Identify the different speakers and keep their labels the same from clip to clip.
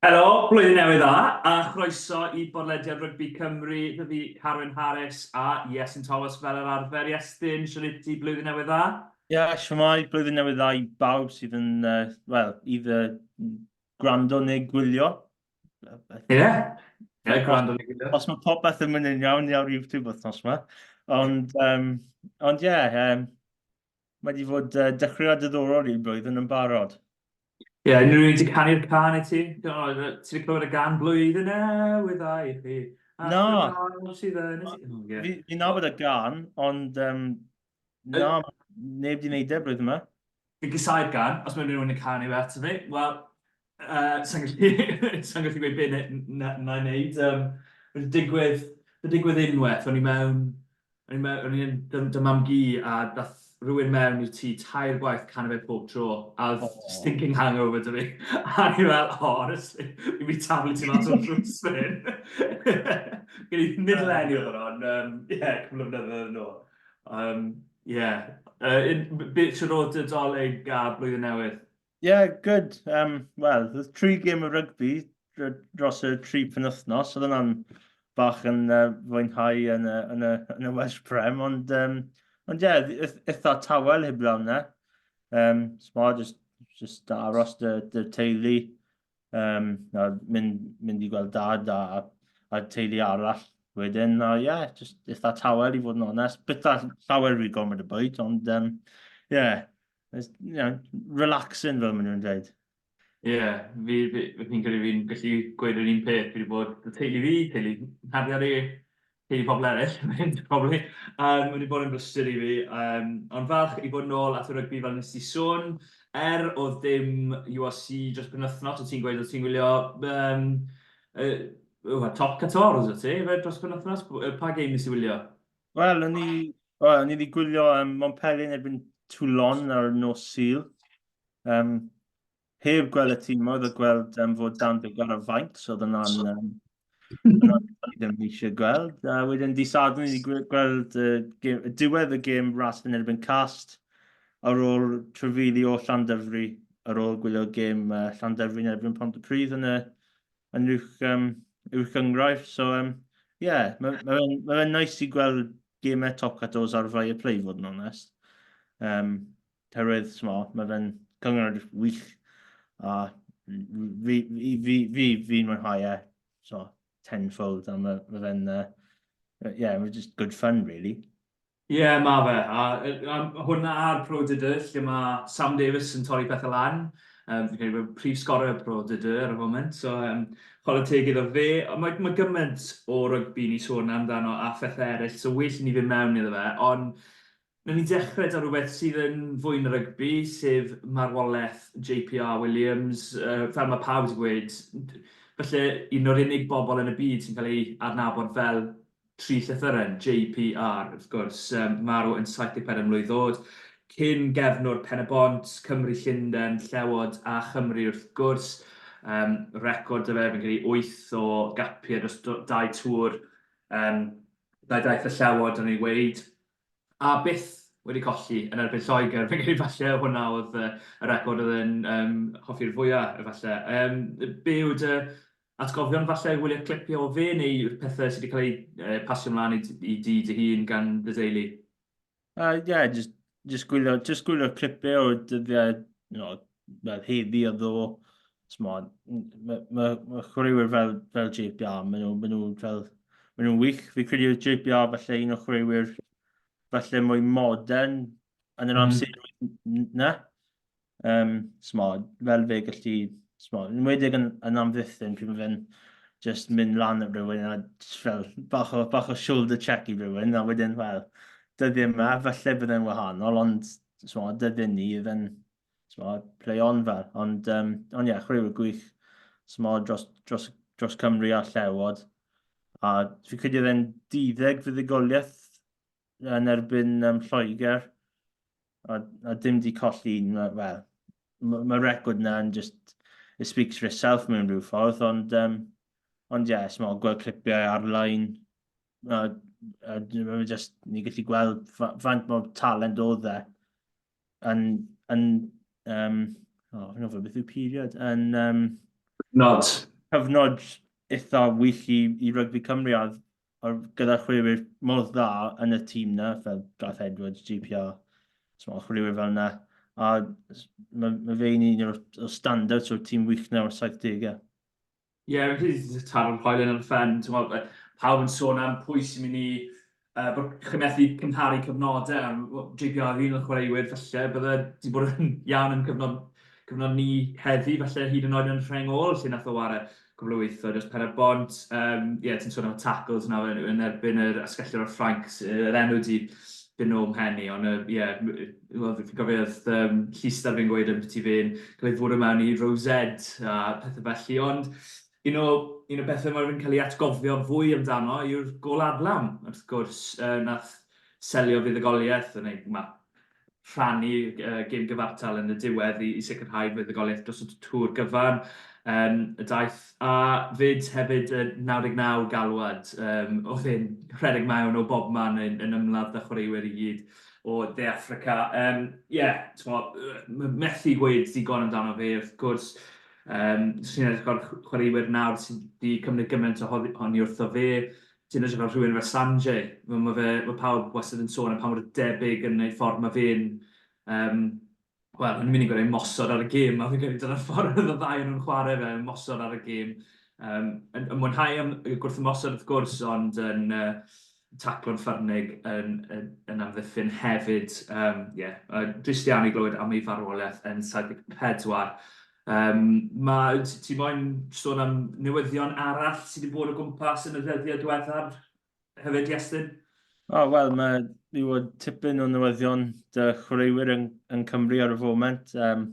Speaker 1: Helo, blwyddyn newydd dda, a chroeso i bodlediad Rygbi Cymru. Fy fi Carwyn Harris a Iestyn Thomas fel yr arfer. Iestyn, shwt wyt ti, blwyddyn newydd dda?
Speaker 2: Ie, yeah, shwmae, blwyddyn newydd dda i bawb sydd yn, wel, either gwrando neu gwylio.
Speaker 1: Ie, yeah. yeah, gwrando neu gwylio.
Speaker 2: Os mae popeth yn mynd yn iawn, ni ar YouTube wythnos yma. Ond, ond ie, yeah, mae wedi fod dechreuad diddorol i'r blwyddyn yn barod.
Speaker 1: Ie, yeah, unrhyw un wedi canu'r can i ti? Ti wedi clywed y gan blwyddyn newydd dda i chi?
Speaker 2: Na. Fi'n nabod y gan, ond na, neb wedi gwneud e blwyddyn yma.
Speaker 1: Fi'n casau'r gan, os mae rhywun yn canu fe ato fi. Wel, sa i'n gallu, sa gallu gweud be na i wneud. Wedi digwydd, wedi digwydd unwaith, o'n i mewn, o'n i mewn, o'n i yn dy, dy mam-gu a dath rhywun mewn i'r tŷ tair gwaith canu fe pob tro, a oedd oh. stinking hangover 'da fi. A o'n i fel, oh, honestly, fi'n mynd i taflu ti mas o'r drws fan hyn. Gen i nid eleni oedd hwnna, ond, ie, cwpl o flynyddoedd yn ôl. Ie. Beth sy'n rôl dy Dolig a Blwyddyn Newydd?
Speaker 2: Yeah, good. Wel, oedd tri gêm o rygbi dros y tri penwythnos. Oedd hwnna'n bach yn fwynhau yn y, yn y, yn y Welsh Prem, ond, ond ie, yeah, eitha tawel heblaw yna. Smo, just aros dy, dy teulu, a mynd, mynd i gweld dad a, a teulu arall wedyn, a ie, yeah, just eitha tawel i fod yn onest. Byta llawer rhy gormod o bwyd, ond ie, yeah, you know, relaxing fel maen nhw'n dweud.
Speaker 1: Ie, yeah, fi, fi, fi'n credu fi'n gallu gweud yr un peth. Fi wedi bod y teulu fi, teulu nghariad i, teulu pobl eraill, mynd, probably. Wedi bod yn brysur i fi. Ond falch i bod nôl at y rygbi fel nes ti sôn. Er oedd dim URC dros penwythnos, o ti'n gweud oedd ti'n gwylio top 14, oedd ti, fe dros penwythnos? Pa gêm nes i wylio?
Speaker 2: Wel, o'n i, well, o'n i wedi gwylio Montpellier yn erbyn Toulon ar nos Sul. Heb gweld y tîm oedd o gweld fod Dan Biggar ar fainc, so oedd hwnna'n hwnna'n ddim eisiau gweld. A wedyn di Sadwrn ni wedi gweld diwedd y gêm ras yn erbyn Cast ar ôl trafeili o Llandyfri, ar ôl gwylio gêm Llandyfri yn erbyn Pontypridd yn y yn uwch, uwch gynghrair. So, yeah, mae ma fe'n ma fe nice i gweld gemau top 14 ar Viaplay, fod yn onest. Herwydd, smo, mae fe'n cynghrair wych. A fi, fi, fi, fi, fi'n mwynhau e, so, tenfold, a mae ma fe'n, yeah, mae'n just good fun, really.
Speaker 1: Ie, yeah, mae fe. A hwnna ar Pro D2, lle mae Sam Davies yn torri pethau lan. Fi'n credu bod prif sgorer Pro D2 ar y foment, so chwarae teg iddo fe. Ond mae, mae gymaint o rygbi ni sôn amdano a phethau eraill, so well i ni fynd mewn iddo fe. Ond wnawn ni dechrau 'da rhywbeth sydd yn fwy na rygbi, sef marwolaeth JPR Williams. Fel mae pawb wedi gweud, falle un o'r unig bobl yn y byd sy'n cael ei adnabod fel tri llythyren, JPR, wrth gwrs, marw yn 74 mlwydd oed, cyn gefnwr Pen-y-bont, Cymru Llundain, Llewod a Chymru wrth gwrs. Record 'da fe, fi'n credu 8 o gapiau dros dau tŵr, dau daith y Llewod o'n i'n weud. A byth wedi colli yn erbyn Lloegr. Fi'n credu falle hwnna oedd y record oedd e'n hoffi'r fwya efallai. Be yw dy atgofion falle o wylio clipiau o fe neu pethau sydd wedi cael eu pasio ymlaen i, i di dy hun gan dy deulu?
Speaker 2: Yeah, just gwylio, just gwylio clipiau o dyddiau, fel heddi a ddo. Mae ma, ma, ma chwaraewyr fel, fel JPR, maen nhw, maen nhw fel, maen nhw'n wych. Fi credu oedd JPR falle un o chwaraewyr falle mwy modern yn yr amser na. Smod, fel fe gallu, smod, yn enwedig yn, yn amddiffyn, pryd mae fe'n just mynd lan at rhywun a just fel bach o shoulder check i rhywun, a wedyn, wel, dyddiau yma, falle bydd e'n wahanol, ond smod, dyddiau ni, oedd e'n smod, play on fel. Ond, ond ie, yeah, chwaraewyr gwych, smod, dros, dros, dros Cymru a Llewod. A fi credu oedd e'n duddeg fuddugoliaeth yn erbyn Lloegr, a, a dim di colli un, wel, mae'r ma record na yn just, it speaks for itself mewn rhyw ffordd, ond, ond ie, yeah, small, gweld clipiau ar-lein, a, a, a just, ni gallu gweld faint mor talent oedd e yn, yn oh, fi'n gofio beth yw period, yn
Speaker 1: Nod.
Speaker 2: cyfnod eitha wych i, i rygbi Cymru a, a gyda chwaraewyr mor dda yn y tîm na, fel Gareth Edwards, GPR, small, chwaraewyr fel yna. A mae, mae fe'n un o'r, o'r standouts o'r tîm wych na o'r 70au.
Speaker 1: Ie, yeah, fi'n credu taro'r hoelen ar y ffen. Pawb yn sôn am pwy sy'n mynd i bod chi'n methu cymharu cyfnodau, a JPR un o'r chwaraewyr falle bydde wedi bod yn iawn yn cyfnod, cyfnod ni heddi, falle hyd yn oed yn rheng ôl lle nath o ware cwbl o weithiau dros Pen y Bont. Um, yeah, ti'n sôn am y tackles yna yn erbyn yr asgellwr o'r Ffrainc, yr enw di fynd nôl mhen i, ond ie, yeah, wel, fi'n cofio oedd um, Llistar fi'n gweud am byti fe'n cael ei fwrw mewn i Rosed a pethau felly, ond Un o, un o bethau mae rhywun cael ei atgofio fwy amdano yw'r gôl adlam, wrth gwrs, uh, nath selio fuddugoliaeth, neu ma, rhannu uh, gêm gyfartal yn y diwedd i, i sicrhau fuddugoliaeth dros y tŵr gyfan um, y daith. A fyd hefyd y 99 galwad, um, oedd e'n rhedeg mewn o bobman yn, yn ymladd da chwaraewyr i gyd o De Affrica. Um, yeah, methu gweud digon amdano fe, wrth gwrs. Yym, os ti'n edrych ar chwaraewyr nawr sydd wedi cymryd gymaint ohoni wrtho fe, ti'n edrych ar rhywun fel Sanjay, ma' ma' fe, ma' pawb wastad yn sôn am pa mor debyg yn ei ffordd ma' fe'n, yym, wel, o'n i'n mynd i gweud ymosod ar y gêm, a fi'n credu dyna'r ffordd oedd y ddau o'n nhw'n chwarae fe, ymosod ar y gêm. Yym, yn yn mwynhau am gwrth ymosod wrth gwrs, ond yn yy taclo'n ffyrnig yn, yn, yn amddiffyn hefyd. Um, yeah, drist iawn i glywed am ei farwolaeth yn 74. Um, ma, ti moyn sôn am newyddion arall sydd wedi bod o gwmpas yn y ddyddiau diweddar hefyd, Iestyn?
Speaker 2: O, oh, wel, mae wedi bod tipyn o newyddion dy chwaraewyr yn, yn Cymru ar y foment. Um,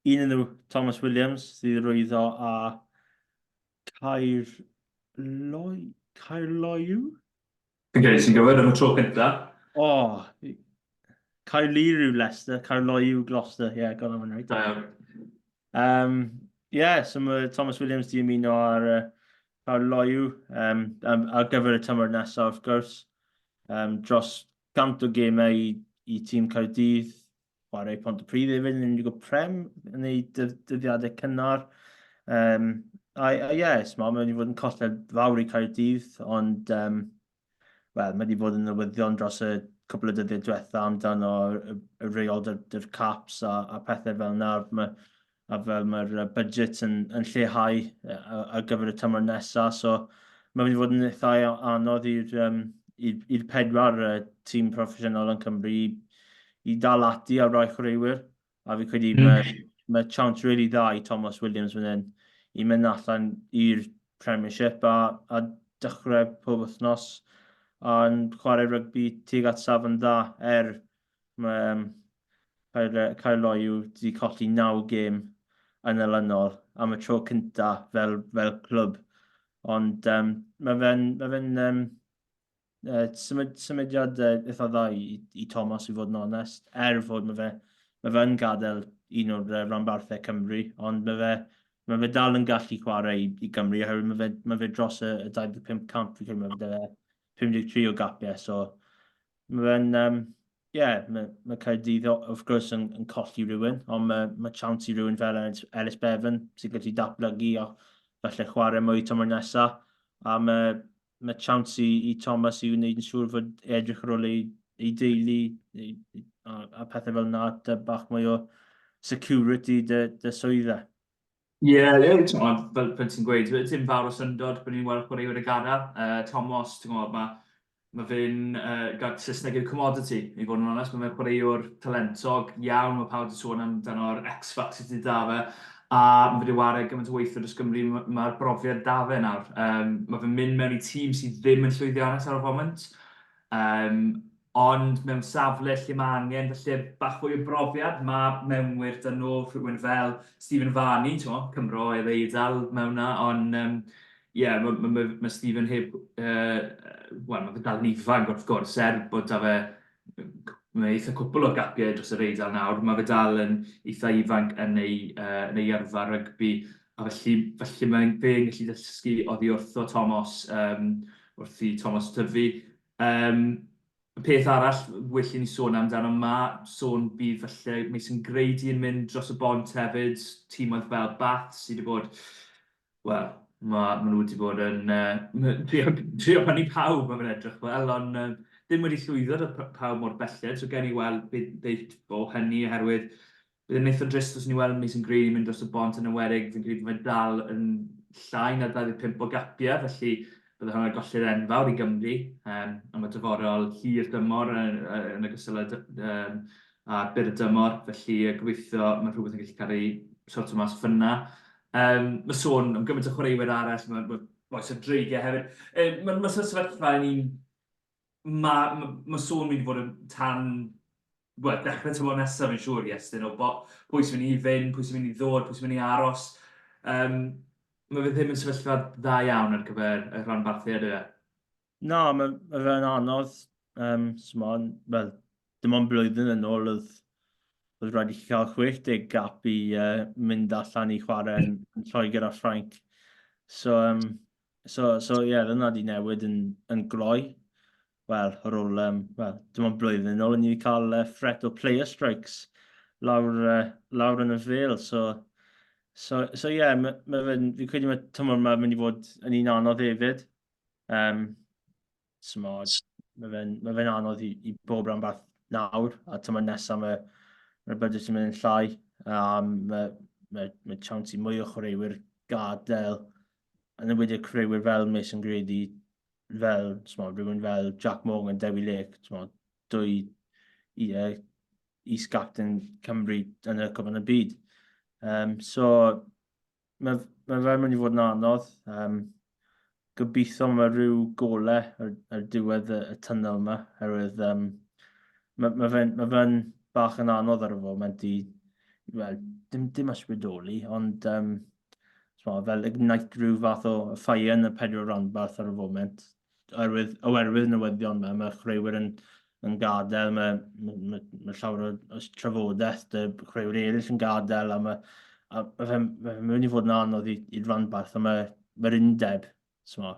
Speaker 2: un yn nhw, Thomas Williams, sydd rwyddo a Caer Loi... Caerloyw?
Speaker 1: Fi'n credu ti'n gywir am y tro cynta.
Speaker 2: O! Oh, Caerloyw yw Leicester, Caerloyw Gloucester. Yeah, got that one right. Da iawn. Um, yeah, so mae Thomas Williams di ymuno ar uh, Caerloyw um, ar gyfer y tymor nesaf, wrth gwrs. Um, dros 100 o gemau i, i tîm Caerdydd, chwarae Pontypridd hefyd yn Indigo Prem yn ei dyddiadau cynnar. Um, a, a yes, mae wedi fod yn colled fawr i Caerdydd, ond um, wel, mae wedi bod yn newyddion dros y cwpl o dyddiau diwetha amdano y, y reol dy'r caps a, a pethau fel yna. Mae, a fel mae'r budget yn, yn lleihau ar gyfer y tymor nesaf, so mae'n mynd i fod yn eitha anodd i'r um, i'r pedwar uh, tîm proffesiynol yn Cymru i, i dal ati ar rai chwaraewyr. A fi credu mm. mae, mae chance really dda i Thomas Williams fan hyn i mynd allan i'r Premiership a, a dechrau pob wythnos a'n chwarae rygbi tuag at safon dda er mae um, Caerloyw wedi colli naw gêm yn olynol am y tro cynta fel, fel clwb. Ond um, mae fe'n ma fe um, uh, symud, symudiad uh, eitha dda i, i Thomas i fod yn onest, er fod mae fe, mae fe'n gadael un o'r uh, ranbarthau Cymru, ond mae fe, mae fe dal yn gallu chwarae i, i Gymru oherwydd mae fe, mae fe dros y, y 25 camp, fi'n credu mae fe 53 o gapiau, so mae fe'n, um, yeah, mae, mae Caerdydd wrth gwrs yn, yn colli rhywun, ond mae, mae chance i rhywun fel Ellis, Ellis Bevan sy'n gallu datblygu a falle chwarae mwy tymor nesaf. A mae, mae chance i, i Thomas i wneud yn siŵr fod edrych ar ôl ei, ei deulu ei, a, a pethau fel yna, dy bach mwy o security dy, dy swydd e.
Speaker 1: Ie, ie, ti'n gwybod, fel, fel ti'n gweud, dim fawr o syndod bod ni'n weld chwaraewyr y gadael. Thomas, ti'n gwybod, mae mae fe'n uh, gael Saesneg yw'r commodity, i fod yn onest. Mae fe'n chwaraewr talentog iawn, mae pawb wedi sôn amdano'r X-Factor sydd wedi da fe, a mae fe wedi wario gymaint o weithio dros Gymru, mae'r brofiad da fe nawr. Um, mae fe'n mynd mewn i tîm sydd ddim yn llwyddiannus ar y foment. Um, Ond mewn safle lle mae angen falle bach fwy o brofiad, mae mewnwyr 'da nhw, rhywun fel Stephen Varney, timod, Cymro i'r Eidal mewn 'na, ond yym ie, ma' ma' ma' ma' Stephen heb yy wel, ma' fe dal yn ifanc wrth gwrs, er bod 'da fe mae eitha cwpl o gapiau dros yr Eidal nawr, mae fe dal yn eitha ifanc yn ei yy yn ei yrfa rygbi, a felly felly mae'n fe'n gallu dysgu oddi wrtho Tomos yym wrth i Tomos tyfu. Yym, y peth arall well i ni sôn amdano, ma' sôn bydd falle Mason Grady yn mynd dros y bont hefyd, timoedd fel Bath sydd wedi bod, wel, Mae ma nhw wedi bod yn uh, trio, trio prynu pawb, mae'n edrych fel, ond uh, ddim wedi llwyddo â pawb mor belled, so gen i weld beth ddeith o hynny, oherwydd bydd yn eitha drist os ni weld Mason Green yn mynd dros y bont yn enwedig, fi'n credu bod fe dal yn llai na 25 o gapiau, felly bydde hwnna'n golled enfawr i Gymru, um, a mae dyfodol hir dymor yn, yn ogystal â um, a byr dymor, felly gobeithio mae rhywbeth yn gallu cael ei sorto mas fyna. Um, mae sôn am gymaint o chwaraewyr arall, mae, mae boes o dreigiau hefyd. E, mae, mae sefyllfa yn un... Mae, mae, mae sôn mynd i fod yn tan wel, dechrau tymor nesaf fi'n siŵr, Iestyn, o bo, pwy sy'n mynd i fynd, pwy sy'n mynd i ddod, pwy sy'n mynd i aros. Um, mae fe ddim yn sefyllfa dda iawn ar gyfer y rhanbarthau, ydy e?
Speaker 2: Na, mae, mae fe'n anodd. Um, Smon, wel, dim ond blwyddyn yn ôl oedd, oedd rhaid i chi cael 60 gap i uh, mynd allan i chwarae yn, yn Lloegr a Ffrainc. So, um, so, so ie, yeah, dyna di newid yn, yn gloi. Wel, ar ôl, um, well, dim ond blwyddyn yn ôl, ni wedi cael uh, threat o player strikes lawr, uh, lawr yn y fel. So, so, so ie, yeah, ma, ma fe'n, fi'n credu mae tymor yma mynd i fod yn un anodd hefyd. Um, Smod, mae fe'n ma fe anodd i, i bob rhanbarth nawr, a tymor nesaf mae, mae'r budget yn mynd yn llai, a mae, mae, mae chance i mwy o chwaraewyr gadael, yn enwedig chwaraewyr fel Mason Grady, fel, smod, rhywun fel Jack Morgan, Dewi Lake, smod, dwy i, uh, is-gapten Cymru yn y Cwpan y Byd. Um, so, mae, mae fe'n mynd i fod yn anodd. Um, gobeithio mae rhyw gole ar, ar diwedd y, y tunnel yma, herwydd um, mae, mae fe'n ma fe bach yn anodd ar y foment i, wel, dim, dim ysbrydoli, ond um, so, fel ignite rhyw fath o fire yn y pedwar rhanbarth ar y foment. Oherwydd, oherwydd newyddion yma, mae chwaraewyr yn, yn gadael, mae, mae, mae, mae llawer o, o trafodaeth dy chwaraewyr eraill yn gadael, a mae, a mae fe'n mae fe mynd i fod yn anodd i'r rhanbarth, a mae'r mae undeb, so,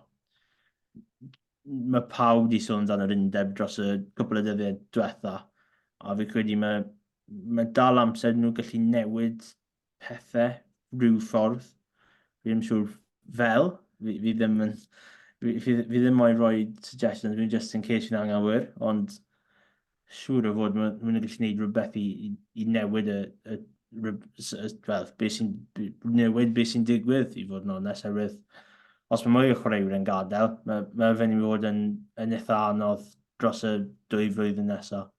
Speaker 2: mae pawb wedi sôn amdano'r undeb dros y cwpl o dyddiau diwetha, a fi credu mae, mae dal amser nhw gallu newid pethau rhyw ffordd. Fi ddim siŵr fel, fi, fi ddim yn... Fi, fi, fi ddim moyn rhoi suggestions, fi'n just in case fi'n anghywir, ond siŵr o fod maen nhw'n gallu gwneud rhywbeth i, i, i newid y, y, y, y wel, beth sy'n newid beth sy'n digwydd i fod yn onest, oherwydd os mae mwy o chwaraewyr yn gadael, mae, mae fe'n i fod yn, yn eitha anodd dros y dwy flwyddyn nesaf.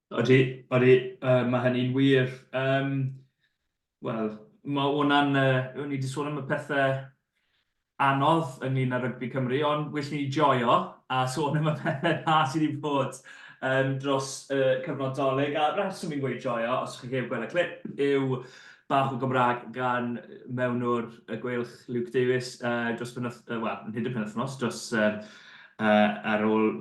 Speaker 1: Odi, odi, uh, mae hynny'n wir. Um, Wel, mae hwnna'n... Uh, o'n i wedi sôn am y pethau anodd ynglyn â rygbi Cymru, ond well ni joio a sôn am y pethau dda sydd wedi bod um, dros uh, cyfnod dolyg. A rheswm i'n gweud joio, os chi heb gweld y clip, yw bach o Gymraeg gan mewnwr y Gweilch Luke Davies uh, dros penwth, uh, well, yn hyd y penwythnos, dros uh, uh, ar ôl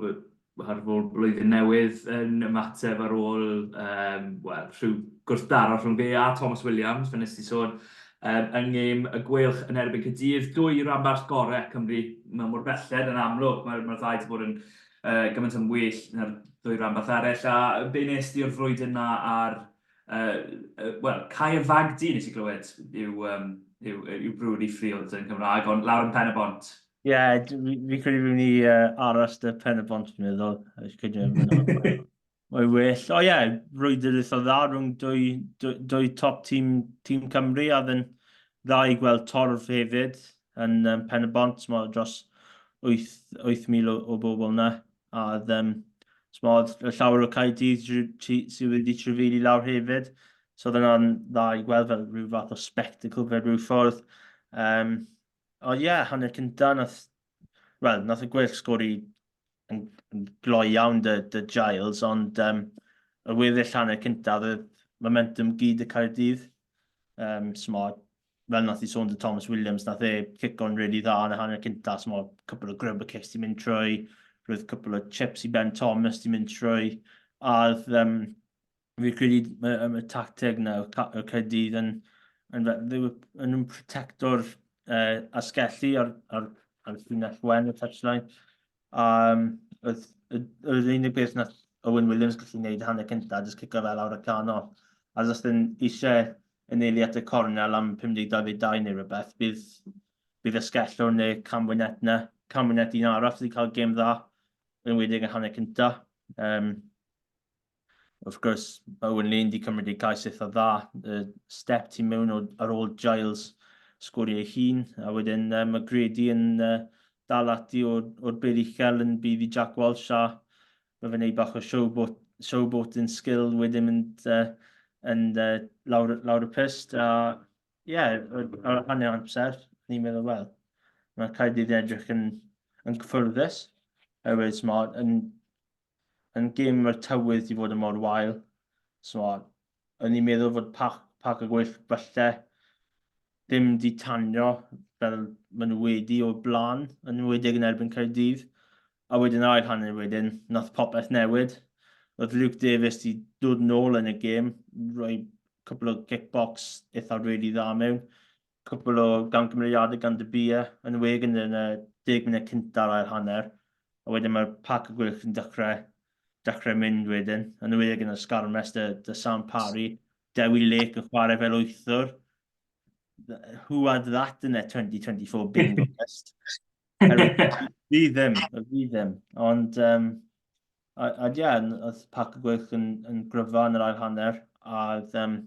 Speaker 1: ar ôl blwyddyn newydd yn ymateb ar ôl um, well, rhyw gwrthdaro rhwng fe a Thomas Williams, fe nes ti sôn, um, yng ngêm y Gweilch yn erbyn Caerdydd, dwy ranbarth gorau Cymru mewn mor belled yn amlwg, mae'r mae ddau wedi bod yn uh, gymaint yn well na'r ddwy ranbarth eraill, a be nes di o'r frwydr na ar, uh, uh, wel, Cae y Fagdy nes i glywed yw, um, yw, yw brewery Field yn Cymraeg, ond lawr yn Pen y Bont.
Speaker 2: Ie, yeah, fi credu fi'n mynd i uh, aros dy pen y bont, fi'n meddwl. Credu Mae'n well. O ie, yeah, brwydr eitha dda rhwng dwy, dwy, dwy top tîm, tîm Cymru a ddyn dda i gweld torf hefyd yn um, Pen y Bont, mo, dros 8,000 o, o bobl yna. A um, smod, llawer o Caerdydd sydd wedi trefili lawr hefyd. So oedd yna'n dda i gweld fel rhyw fath o spectacle fel rhyw ffordd. Um, Ond ie, yeah, hanner cynta, nath, wel, nath y Gweilch sgori yn, yn gloi iawn dy, dy Giles, ond um, y weddill hanner cynta, oedd momentum gyd y Caerdydd. Um, smo, fel nath i sôn dy Thomas Williams, nath e cic o'n really dda yn y hanner cynta, smo, cwpl o grubber kicks di mynd trwy, roedd cwpl o chips i Ben Thomas di mynd trwy, a oedd, um, Fi'n credu mae, mae tacteg na o Caerdydd yn, yn, yn, yn protector uh, asgellu ar, ar, ar llinell wen y touchline. Um, oedd, oedd unig beth nath Owen Williams gallu gwneud hanner cyntaf, jyst cicio fel lawr y canol. A os dyn eisiau anelu at y cornel am 50-22 neu rhywbeth, bydd, Bydd asgellwr neu Cam Winnett 'na. Cam Winnett un arall wedi cael gêm dda, yn enwedig yn hanner cynta. Um, wrth gwrs, mae Owen Lane wedi cymryd ei gais eitha dda. Uh, step tu mewn o, ar ôl Giles sgorio ei hun, a wedyn um, mae Grady yn uh, dal ati o'r, or bel uchel yn bydd i Jack Walsh a mae fe'n neud bach o showboat, showboating skill wedyn mynd uh, yn uh, lawr, lawr y pyst a ie, yeah, ar hanner amser, ni'n meddwl, wel, mae Caerdydd yn edrych yn, yn cyffyrddus, oherwydd smart, yn, yn gêm mae'r tywydd wedi fod yn mor wael, smart, o'n i'n meddwl fod Parc, Parc y Gwyll falle ddim wedi tanio fel maen nhw wedi o'r blaen, yn enwedig yn erbyn Caerdydd. A wedyn yr ail hanner wedyn, nath popeth newid. Oedd Luke Davies wedi dod nôl yn y gêm, rhoi cwpl o kickbox eitha really dda mewn, cwpl o gamgymeriadau gan De Beer yn enwedig yn y 10 munud cynta'r ail hanner. A wedyn mae'r pac y gweilch yn dechrau, dechrau mynd wedyn, yn enwedig yn y sgarmes dy, dy Sam Parry, Dewi Lake yn chwarae fel wythwr. Who had that in their 2024 bingo list? fi ddim, fi ddim. Ond, um, a, a ie, oedd Pac y Gweilch yn, yn gryfa yn yr ail hanner, a oedd um,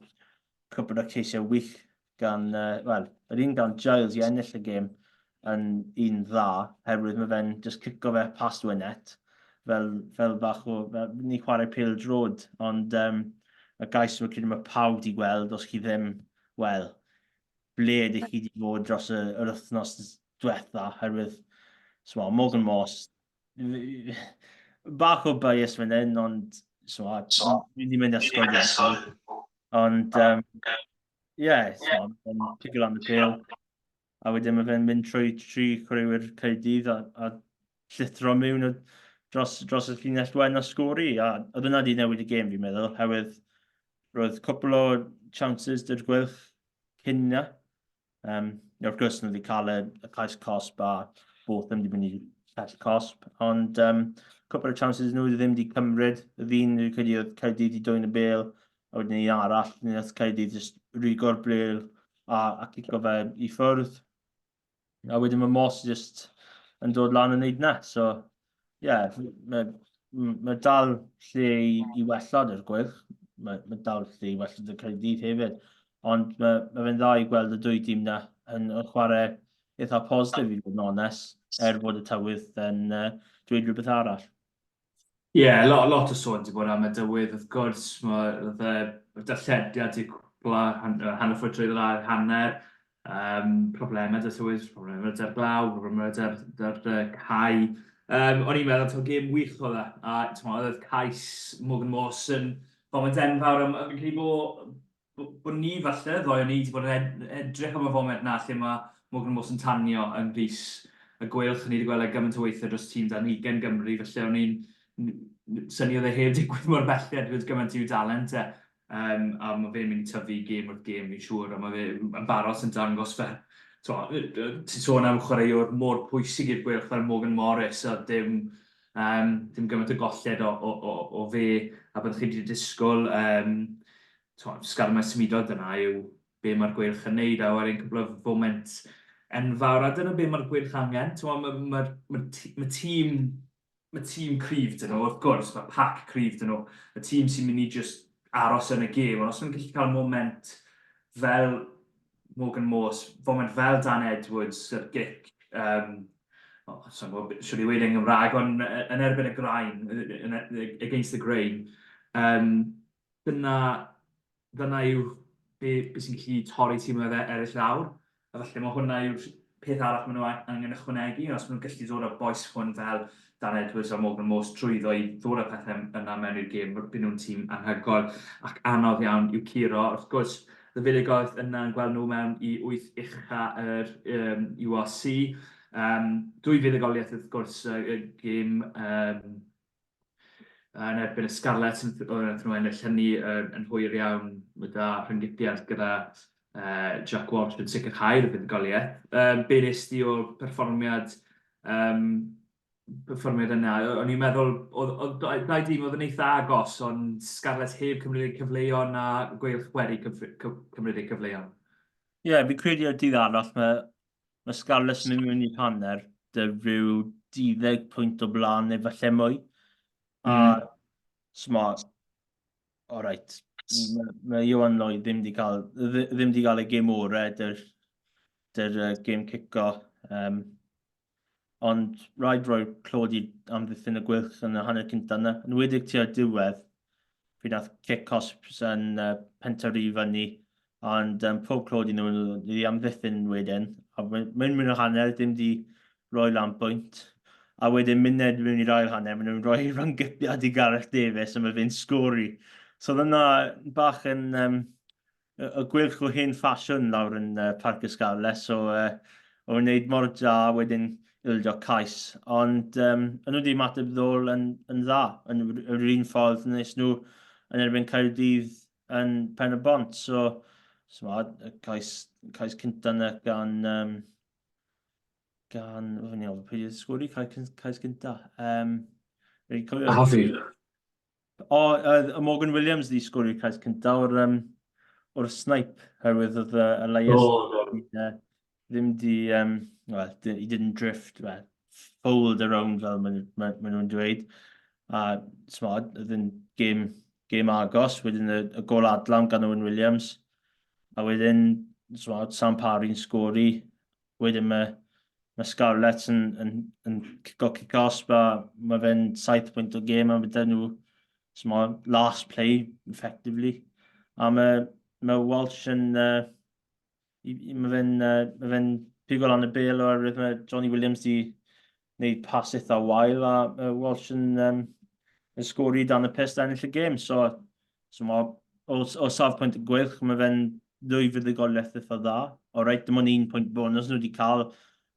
Speaker 2: cwpl o ceisiau wych gan, uh, wel, yr un gan Giles i ennill y gêm yn un dda, herwydd mae fe'n just cico fe past Winnett, fel, fel bach o, fel, ni chwarae pêl drod, ond um, y gais mae'n credu mae pawb di gweld, os chi ddim, wel, ble ydych chi wedi bod dros y, yr wythnos diwetha, herwydd, so, Morgan Moss, bach o bias fan hyn, ond so, dwi wedi mynd ysgol. Ond, um, yeah, so, pigo lan y pêl. A wedyn mae fe'n mynd trwy tri chwaraewyr Caerdydd a, a llithro mewn o, dros, dros y llinell wen a sgori. A oedd yna wedi newid y gêm, fi'n meddwl, herwydd roedd cwpl o chances dy'r Gweilch cyn na. Um, wrth gwrs, nhw wedi cael y, y cais cosb a both ddim wedi mynd i cell cosb, ond um, cwpl o chances nhw ddim wedi cymryd. Y ddyn, dwi'n credu, oedd Caerdydd wedi dwyn y bel, a wedyn un arall, neu oedd Caerdydd jyst rwygo'r bel a, a cico fe i ffwrdd. A wedyn mae Moss jyst yn dod lan yn neud na. So, ie, yeah, mae, mae dal lle i, i wella dy'r Gweilch. Mae, mae dal lle i wella dy'r Caerdydd hefyd. Ond mae, mae fe'n dda i gweld y dwy dîm na yn, yn chwarae eitha positif i fod yn onest, er fod y tywydd yn uh, dweud rhywbeth arall.
Speaker 1: Ie, yeah, lot, lot o sôn 'di bod am y dywydd, wrth gwrs, mae y darllediad 'di cwpla hanner ffordd trwy ddau hanner, um, problemau 'da tywydd, problemau 'da'r glaw, problemau 'da'r da cae. Um, o'n i'n meddwl, taw gêm wych oedd e, a oedd cais Morgan Morse yn foment enfawr, a fi'n credu bod bod ni falle, ddoe o'n i wedi bod yn edrych am y foment 'na lle mae Morgan Morse yn tanio yng nghrys y Gweilch. O'n i wedi gweld e gymaint o weithiau dros tîm dan ugain Gymru, felly o'n i'n synnu oedd e heb digwydd mor belled gyda gymaint i'w dalent e. Um, a mae fe'n mynd i tyfu gêm wrth gêm, fi'n siŵr, a mae fe yn barod yn dangos fel, ti'n sôn am chwaraewr mor pwysig i'r Gweilch fel Morgan Morris, a dim, um, dim gymaint o golled o, o, o, o fe a byddwch chi wedi disgwyl. Um, T'mod, sgarmes symudol dyna yw be mae'r Gweilch yn neud, a wedyn cwpl o foment enfawr, a dyna be mae'r Gweilch angen. T'mod, mae ma, ma, ma tîm mae tîm cryf dyn nhw, wrth gwrs, mae pac cryf dyn nhw, y tîm sy'n mynd i just aros yn y gêm, ond os nhw'n gallu cael moment fel Morgan Morse, foment fel Dan Edwards, yr gic, um, oh, sa'n gwybod shwt i weud e'n Gymraeg, ond yn erbyn y grain, against the grain, um, dyna, dyna yw be, be sy'n gallu torri timoedd e, eraill lawr. A falle mae hwnna yw'r peth arall maen nhw angen ychwanegu. Os maen nhw'n gallu dod â bois hwn fel Dan Edwards a Morgan Morse trwyddo i ddod â pethau yna mewn i'r gêm, byd nhw'n tîm anhygoel ac anodd iawn i'w curo. Wrth gwrs, y fuddugoliaeth yna yn gweld nhw mewn i wyth ucha yr um, URC. Um, dwy fuddugoliaeth wrth gwrs, y, y gêm um, yn erbyn y Scarlets, wnaethon nhw ennill hynny yn hwyr iawn gyda rhyng-gipiad gyda uh, Jack Walsh yn sicrhau'r fuddugoliaeth. Um, be nes di o'r perfformiad, um, perfformiad yna? O'n i'n meddwl, oedd, oedd dau dîm oedd yn eitha agos, ond Scarlets heb cymryd eu cyfleon a Gweilch wedi cymryd eu cyfleon.
Speaker 2: Ie, yeah, fi'n credu ar dydd arall mae Mae Scarlets yn mynd mewn i'r hanner, dy rhyw 12 pwynt o blaen neu falle mwy. A, smo, all right, mae ma Iwan Lloyd ddim wedi cael, ddim wedi cael ei gêm orau dy'r dyr, uh, gêm cico. Um, ond rhaid rhoi clod i amddiffyn y Gweilch yn y hanner cyntaf yna. Yn wedig tua'r diwedd, pryd nath cic cosb yn uh, pentwr i fyny, ond um, pob clod i nhw i amddiffyn wedyn. A mynd mewn i'r hanner, dim di roi lan pwynt. A wedyn myned mewn i'r ail hanner, maen nhw'n rhoi rhynggypiad i Gareth Davies a mae fe'n sgori. So oedd yna bach yn um, y Gweilch o hen ffasiwn lawr yn uh, Parc y Scarlets, so uh, o'n wneud mor da wedyn ildio cais. Ond um, yn nhw wedi ymateb ddôl yn, yn dda, yn yr un ffordd nes nhw yn erbyn Caerdydd yn Pen y Bont. So, so y cais, cais cynta yna gan... Um, gan... O, fi'n iawn, pwy wedi sgori cais, cais cynta? Um,
Speaker 1: A fi.
Speaker 2: O, uh, Morgan Williams wedi sgori'r cais cyntaf o'r, um, o'r snipe, herwydd oedd uh, Elias oh, no. uh, ddim di, um, well, he didn't drift, well, fold around fel maen ma, ma nhw'n dweud. A, smod, oedd yn gêm, gêm agos, wedyn y, y gol adlam gan Owen Williams. A wedyn, smod, Sam Parry'n sgori, Wedyn mae, mae Scarlets yn, yn, yn cico cic osb a mae fe'n 7 pwynt o gêm a mae dyn nhw small, last play, effectively. A mae, mae Walsh yn... Uh, mae fe'n uh, mae fe'n pigo lan y bel oherwydd mae Johnny Williams di wneud pas eitha wael a uh, Walsh yn, um, yn sgori dan y pest a ennill y gêm. So, so ma, o, o safbwynt y Gweilch, mae fe'n ddwy fuddugoliaeth eitha dda. O reit, dim ond un pwynt bonus nhw wedi cael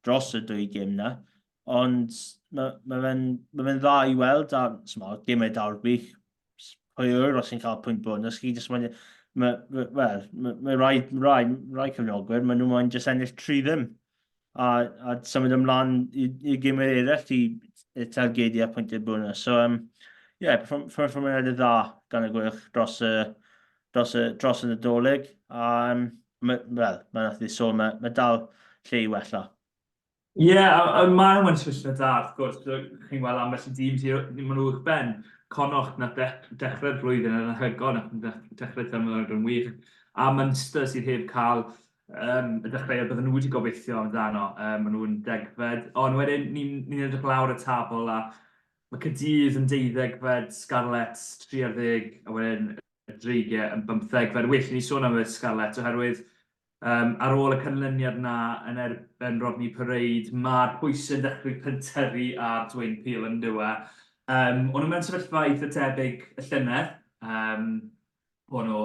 Speaker 2: dros y dwy gêm na. Ond mae ma fe'n ma fe dda i weld, a so, gemau derby, pwy yw'r os chi'n cael pwynt bonus, chi jyst moyn... Mae, wel, mae ma rai, rai, rai cefnogwyr, maen nhw moyn jyst ennill 3 ddim a, a symud ymlaen i, i gemau eraill i, i targedu a pwyntiau bonus. So, um, yeah, perfformiad dda gan y Gweilch dros y, dros y, dros y Nadolig. A, um, wel, mae'n nath i sôn, mae, mae dal lle i wella.
Speaker 1: Ie, yeah, a, a mae nhw'n sefyllfa da, wrth gwrs. Chi'n gweld ambell i dîm sydd, maen nhw uwch ben. Connacht nath de dechrau'r flwyddyn yn anhygoel, nath dechrau'r tymor yn wych. A Munster sydd heb cael um, y dechreuad bydden nhw wedi gobeithio amdano. Um, maen nhw'n degfed. Ond wedyn, ni'n ni edrych lawr y tabl a mae Caerdydd yn deuddegfed, Scarlets 30, a wedyn y Dreigiau yn bymthegfed. Well i ni sôn am y Scarlets oherwydd Um, ar ôl y canlyniad na yn erbyn Rodney Parade, mae'r pwysau'n dechrau pentyrru ar Dwayne Peel yn dyw e. Um, o'n nhw mewn sefyllfa eitha tebyg y llynedd. Um, o'n nhw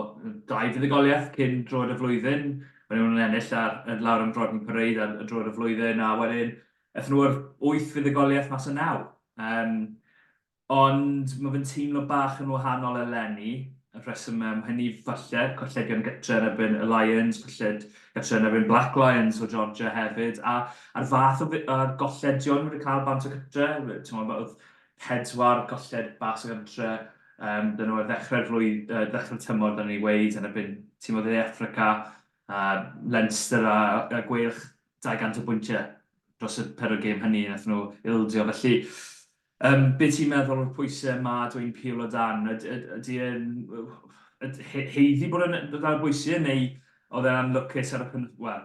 Speaker 1: dau fuddugoliaeth cyn droed y flwyddyn. O'n nhw'n ennill ar, ar lawr yn Rodney Parade ar, ar droed y flwyddyn, a wedyn aethon nhw ar wyth fuddugoliaeth mas o naw. Um, Ond mae fe'n teimlo bach yn wahanol eleni, y rheswm am hynny falle, colledion gytre yn erbyn y Lions, colled gytre yn erbyn Black Lions o Georgia hefyd, a a'r fath o a'r golledion wedi cael bant o gytre, ti'n oedd pedwar golled bas o gytre, um, dyn nhw ar ddechrau'r flwydd, uh, ddechrau'r tymor, dyn ni weid, yn erbyn tîm o Dde Affrica, a Leinster a, a Gweilch 200 o bwyntiau dros y pedwar gêm hynny, nath nhw ildio. Felly, Um, be ti'n meddwl o'r pwysau mae Dwayne Peel o dan? Ydy e'n haeddu bod yn dod ar bwysau neu oedd e'n anlwcus ar y pen, well,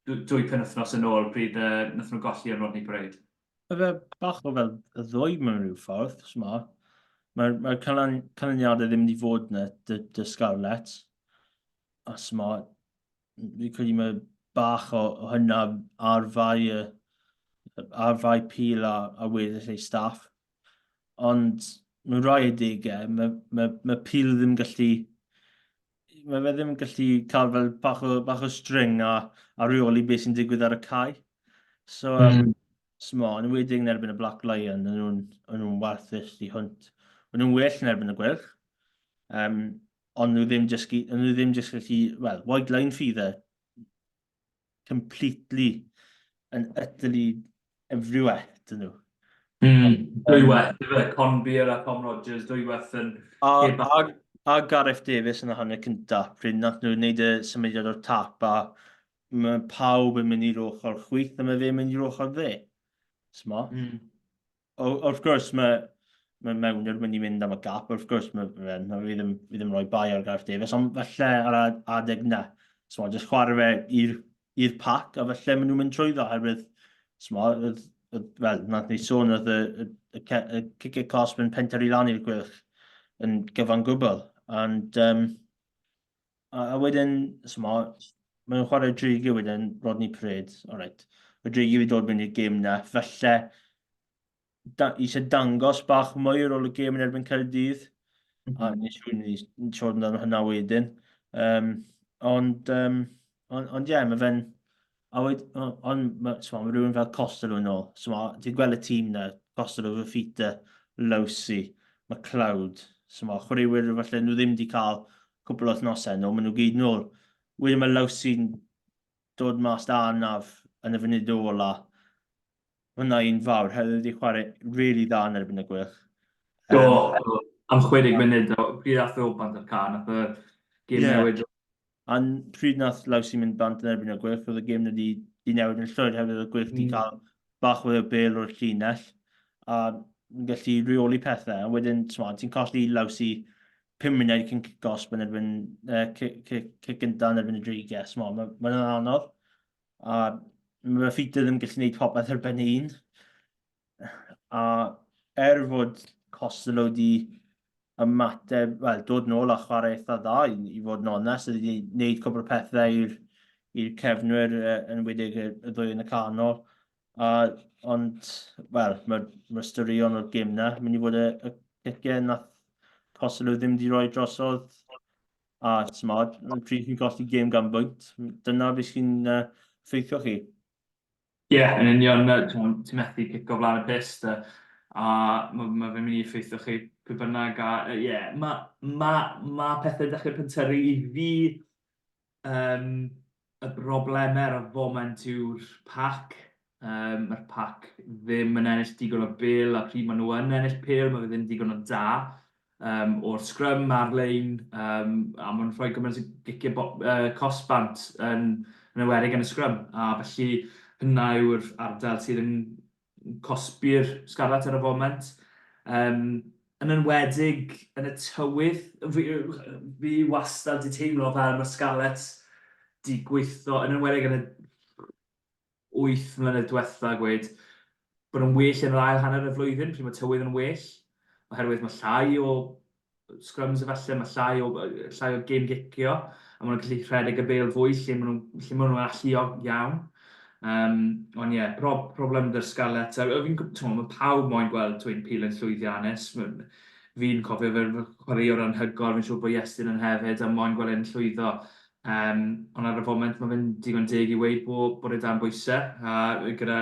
Speaker 1: dwy penwythnos yn ôl pryd uh, nath nhw golli yn Rodney Parade?
Speaker 2: Mae fe bach o fel y ddwy mewn rhyw ffordd, s'ma. Mae'r mae canlyniadau ddim wedi fod yna, dy, dy Scarlets. A s'ma, fi'n credu mae bach o, o hynna ar fai, y, ar fai Peel a, a weddill ei staff. Ond mewn rhai adegau, mae, mae, mae Peel ddim gallu... Mae fe ddim yn gallu cael fel bach o, bach o string a, a reoli beth sy'n digwydd ar y cae. So, mm. Smo, yn enwedig yn erbyn y Black Lion, yn nhw'n nhw warthus i hwnt. Yn nhw'n well yn erbyn y Gweilch. Um, ond nhw ddim just, nhw ddim just gallu, well, white line feeder, completely and utterly everywhere, dyn nhw.
Speaker 1: Mm, dwywaith, um, Conbeer a Tom Rogers, dwywaith yn...
Speaker 2: A, a, a Gareth Davies yn y hanner cynta, pryd nath nhw wneud y symudiad o'r tap a Mae pawb yn mynd i'r ochr chwith a mae fe'n mynd i'r ochr dde. Smo? O, wrth gwrs, mae, mae mewnwyr mynd i mynd am y gap, wrth gwrs, mae, mae, mae fi ddim, fi ddim rhoi bai ar Gareth Davies, ond falle ar adeg na, so, jyst chwarae fe i'r i'r pac, a falle maen nhw'n mynd trwyddo, oherwydd, smo, wel, nath ni sôn oedd y, y, y, y cicio cosb yn pentyrru lan i'r Gweilch yn gyfan gwbl. And, um, a, a wedyn, smo, maen nhw'n chwarae Dreigiau wedyn, Rodney Parade, alright. Y Dreigiau wedi dod mewn i'r gêm na, falle da, eisiau dangos bach mwy ar ôl y gêm yn erbyn Caerdydd. Mm -hmm. A ni'n siŵr ni'n siŵr amdano hynna wedyn. Um, ond, um, ond, ond ie, yeah, mae fe'n... A wed, ond mae so, ma rhywun fel Costello yn ôl. So, ma, ti'n gweld y tîm na, Costello, Fafita, Lousi, McLeod. So, ma, chwaraewyr falle nhw ddim wedi cael cwpl o wythnosau nhw, maen nhw gyd nôl. Wedyn mae Lousi'n dod mas da anaf yn y funud ola. Hwnna un fawr, hefyd wedi chwarae really dda yn erbyn y Gweilch.
Speaker 1: Do, um, am 60 munud, o, pryd ath o bant o'r car, nath y gêm yeah. newid.
Speaker 2: A pryd nath Lawsi mynd bant yn erbyn y Gweilch, oedd y gêm wedi di newid yn llwyr, hefyd oedd y Gweilch wedi cael bach o bêl o'r llinell, a gallu rheoli pethau. A wedyn, ti'n colli Lawsi 5 munud cyn cic gosb yn erbyn, uh, cic, cic, cic gyntaf yn erbyn y Dreigiau. Mae'n ma, ma anodd. A mae Fafita ddim yn gallu gwneud popeth ar ben ei hun. A er fod Costello wedi ymateb, wel, dod nôl a chwarae eitha dda, i, i fod yn onest, wedi gwneud cwbl o pethau i'r i'r cefnwyr, yn enwedig y, y ddwy yn y canol. A, ond, wel, mae'r ma straeon o'r gêm na, mynd i fod y, y ciciau nath Costello ddim wedi rhoi drosodd. A, t'mod, pryd chi'n colli gêm gan bwynt, dyna beth sy'n uh, ffeithio chi.
Speaker 1: Ie, yeah, yn union, ti'n methu cico flaen y pyst, a, a mae ma fe'n mynd i effeithio chi pwy bynnag, a ie, yeah, mae ma, ma pethau'n dechrau pentyrru i fi. Um, y broblemau ar y foment yw'r pac. Um, Mae'r pac ddim yn ennill digon o bêl, a pryd maen nhw yn ennill pêl, mae fe ddim digon o da um, o'r scrum ar-lein, um, a maen nhw'n rhoi gymaint o giciau cosb bant yn, yn enwedig yn y scrum. A felly hynna yw'r ardal sydd yn cosbi'r Scarlets ar y foment. Um, yn enwedig yn y tywydd, fi, fi wastad di teimlo fel mae'r Scarlets di gweithio, yn enwedig yn y 8 mlynedd diwetha, gweud, bod nhw'n well yn yr ail hanner y flwyddyn, pryd mae tywydd yn well, oherwydd mae llai o scrums efallai, mae llai o, llai o gêm gicio, a maen nhw'n gallu rhedeg y bêl fwy lle maen nhw'n lle maen nhw'n alluog iawn. Um, ond ie, yeah, pro problem gyda'r Scarlets. A fi'n gwybod, mae pawb moyn gweld Dwayne Peel yn llwyddiannus. Fi'n cofio fe chwaraewr anhygoel, fi'n siŵr bod Iestyn yn hefyd, a moyn gweld e'n llwyddo. Um, ond ar y foment mae fe'n digon deg i weud bod, bod e dan bwysau, a gyda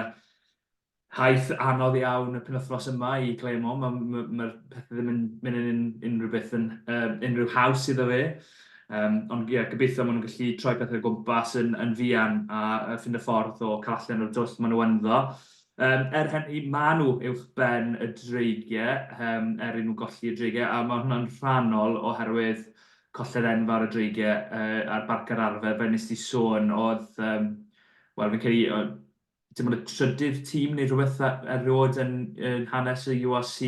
Speaker 1: Taith anodd iawn y penwythnos yma i Clermont, mae'r ma, ma pethau ddim yn mynd yn unrhyw beth yn um, unrhyw haws iddo fe. Um, ond ie, yeah, gobeithio maen nhw'n gallu troi pethau o gwmpas yn, yn fuan a, a ffind y ffordd o cael allan o'r dwll maen nhw ynddo. Um, er hynny, maen nhw uwch ben y dreigiau, um, er i nhw golli y dreigiau, a mae hwnna'n rhannol oherwydd colled enfawr y dreigiau uh, a'r barc ar arfer, fel nes ti sôn, oedd, um, wel, fi'n credu, dim ond y trydydd tîm neu rhywbeth erioed yn, yn hanes y URC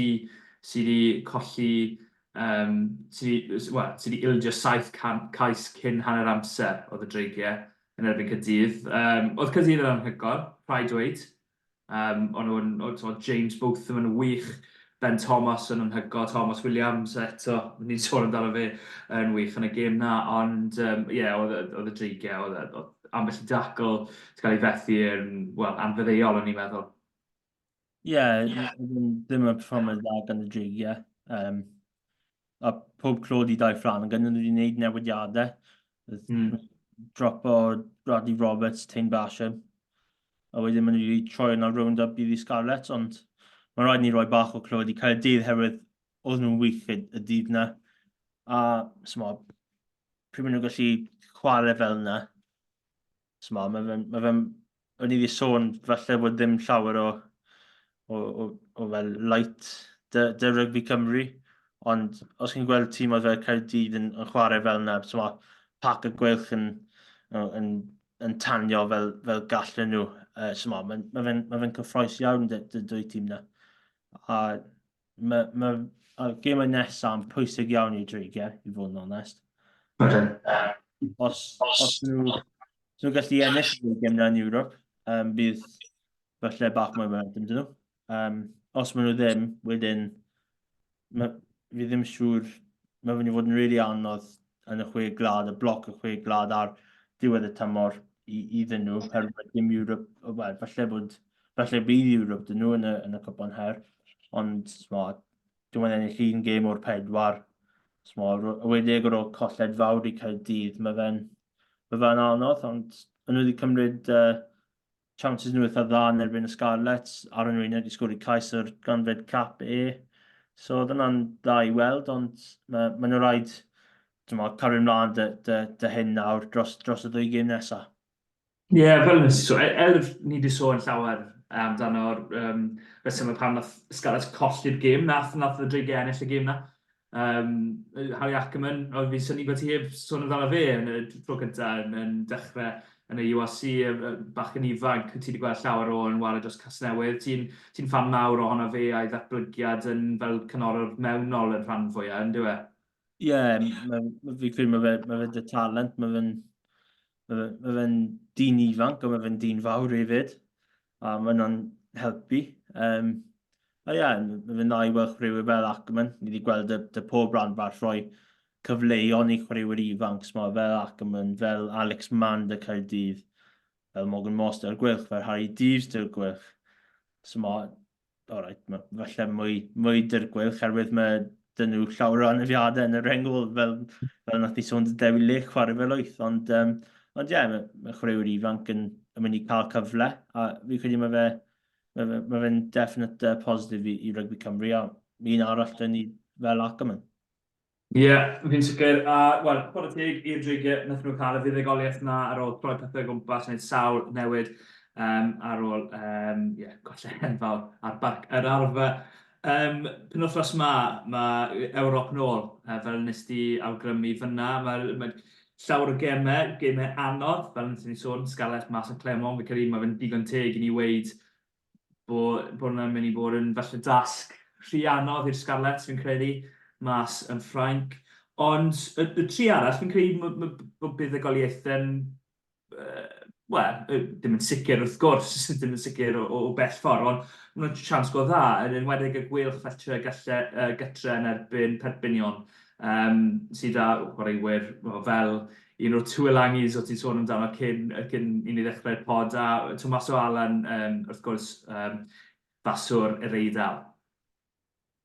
Speaker 1: sydd wedi colli, um, sydd wedi, well, sydd wedi ildio 700 cais cyn hanner amser oedd y Dreigiau yn erbyn Caerdydd. Um, oedd Caerdydd yn anhygoel, rhaid dweud. Um, o'n nhw'n, oedd James Botham yn wych, Ben Thomas yn anhygoel, Thomas Williams eto, ni'n sôn amdano fe yn wych yn y gêm na, ond ie, um, yeah, oedd, oedd y Dreigiau, oedd, oedd ambell i dacl wedi cael ei fethu yn, wel, anfaddeuol o'n i'n meddwl.
Speaker 2: Ie, yeah, ddim yn perfformiad dda gan y Dreigiau. Um, a pob clod i Dai Flanagan, nhw wedi gwneud newidiadau. Mm. Drop o Bradley Roberts, Taine Basham. A wedyn maen nhw wedi troi yna rownd a bydd i Scarlets, ond mae'n rhaid ni roi bach o clod i Caerdydd herwydd oedd nhw'n wych y, y dydd na. A, smo, pryd maen nhw'n gallu chwarae fel yna, smo, mae fe'n, mae fe'n, o'n i wedi sôn falle bod ddim llawer o, o, o, o fel light dy, dy rygbi Cymru, ond os chi'n gweld tîm oedd fel Caerdydd yn, yn chwarae fel yna, smo, pac y Gweilch yn, yn, yn yn tanio fel, fel gallen nhw. So mae ma fe'n ma fe cyffroes iawn dy, dy dwy tîm na. A mae ma, a'r gemau nesaf yn pwysig iawn i'r Dreigiau, i fod yn onest.
Speaker 1: Okay.
Speaker 2: Os, os nhw, os nhw gallu ennill y gem na yn Ewrop, um, bydd falle bach mwy momentum dyn nhw. Um, os maen nhw ddim, wedyn ma, fi ddim siŵr, mae fynd i fod yn rili really anodd yn y chwe glad, y bloc y chwe glad ar diwedd y tymor i, iddyn nhw, herwydd dim Europe, well, falle bod, falle bydd Europe dyn nhw yn y, yn y cwpan her, ond sma, dim ond ennill un gêm o'r pedwar, sma, wedi ar ôl colled fawr i Caerdydd, mae fe'n mae fe'n anodd, ond nhw wedi cymryd uh, chances nhw eitha dda yn erbyn y Scarlets. Aaron Rayner wedi sgori cais o'r ganfed cap e. So oedd hwnna'n dda i weld, ond mae, ma nhw rhaid cario ymlaen dy, dy, dy hyn nawr dros, dros y ddwy gêm nesaf.
Speaker 1: Ie, yeah, fel nes i sôn, e, er ni wedi sôn llawer amdano'r um, resymau pam nath Scarlets colli'r gêm, nath, nath y Dreigiau ennill y gêm na. Um, Harry Ackerman, oedd fi'n synnu bod ti heb sôn amdano fe yn y tro cyntaf yn, yn dechrau yn y URC, bach yn ifanc, ti wedi gweld llawer o yn ware dros Casnewydd. Ti'n ti fan mawr ohono fe a'i ddatblygiad yn fel canolor mewnol yn rhan fwyaf, yn dyw e?
Speaker 2: Ie, yeah, fi credu mae fe, ma fe dy talent, mae fe'n ma fe, ma fe dyn ifanc, ond mae fe'n dyn fawr hefyd, a mae hwnna'n helpu. Um, A ie, mae fe'n dda i weld chwaraewyr fel Ackermann. Ni wedi gweld y, y pob ranbarth rhoi cyfleon i chwaraewyr ifanc, smo, fel Ackermann, fel Alex Mann dy Caerdydd, fel Morgan Moss dy'r Gweilch, fel Harry Deaves dy'r Gweilch. So, mo, alright, falle mwy, mwy dy'r Gweilch, herwydd mae dyn nhw llawer o anafiadau yn y rengol, fel, fel nath ni sôn dy Dewi Lech chwarae fel wyth, ond, um, ond ie, yeah, mae, mae chwaraewyr ifanc yn, yn mynd i cael cyfle, a fi credu mae fe Mae fe, ma fe'n definite uh, positif i, i Rygbi Cymru a un arall dyn ni fel Ackerman.
Speaker 1: Ie, yeah, fi'n sicr. A, wel, chwarae teg i'r Dreigiau, wnaethon nhw cael y fuddugoliaeth na ar ôl troi pethau o gwmpas, wneud sawl newid um, ar ôl um, yeah, golled enfawr ar barc yr arfer. Um, penwythnos ma, mae Ewrop nôl, uh, fel nes di awgrymu fyna. Mae, mae llawer o gemau, gemau anodd, fel nes ni sôn, Scarlets mas yn Clermont, fi credu mae fe'n digon teg i ni weud bod, bod hwnna'n mynd i bod yn falle dasg rhy anodd i'r Scarlets, fi'n credu, mas yn Ffrainc. Ond y, y tri arall, fi'n credu bod buddugoliaethau'n wel, ddim yn sicr wrth gwrs, ddim yn sicr o, o bell ffordd, ond mae'n siawns go dda, yn enwedig y Gweilch falle galle uh, gytre yn erbyn Perpignan, um, sydd â chwaraewyr fel un o'r Tuilangis o ti'n sôn amdano cyn, cyn i ni ddechrau'r pod, a Tommaso Allan, um, wrth gwrs, um, faswr yr Eidal.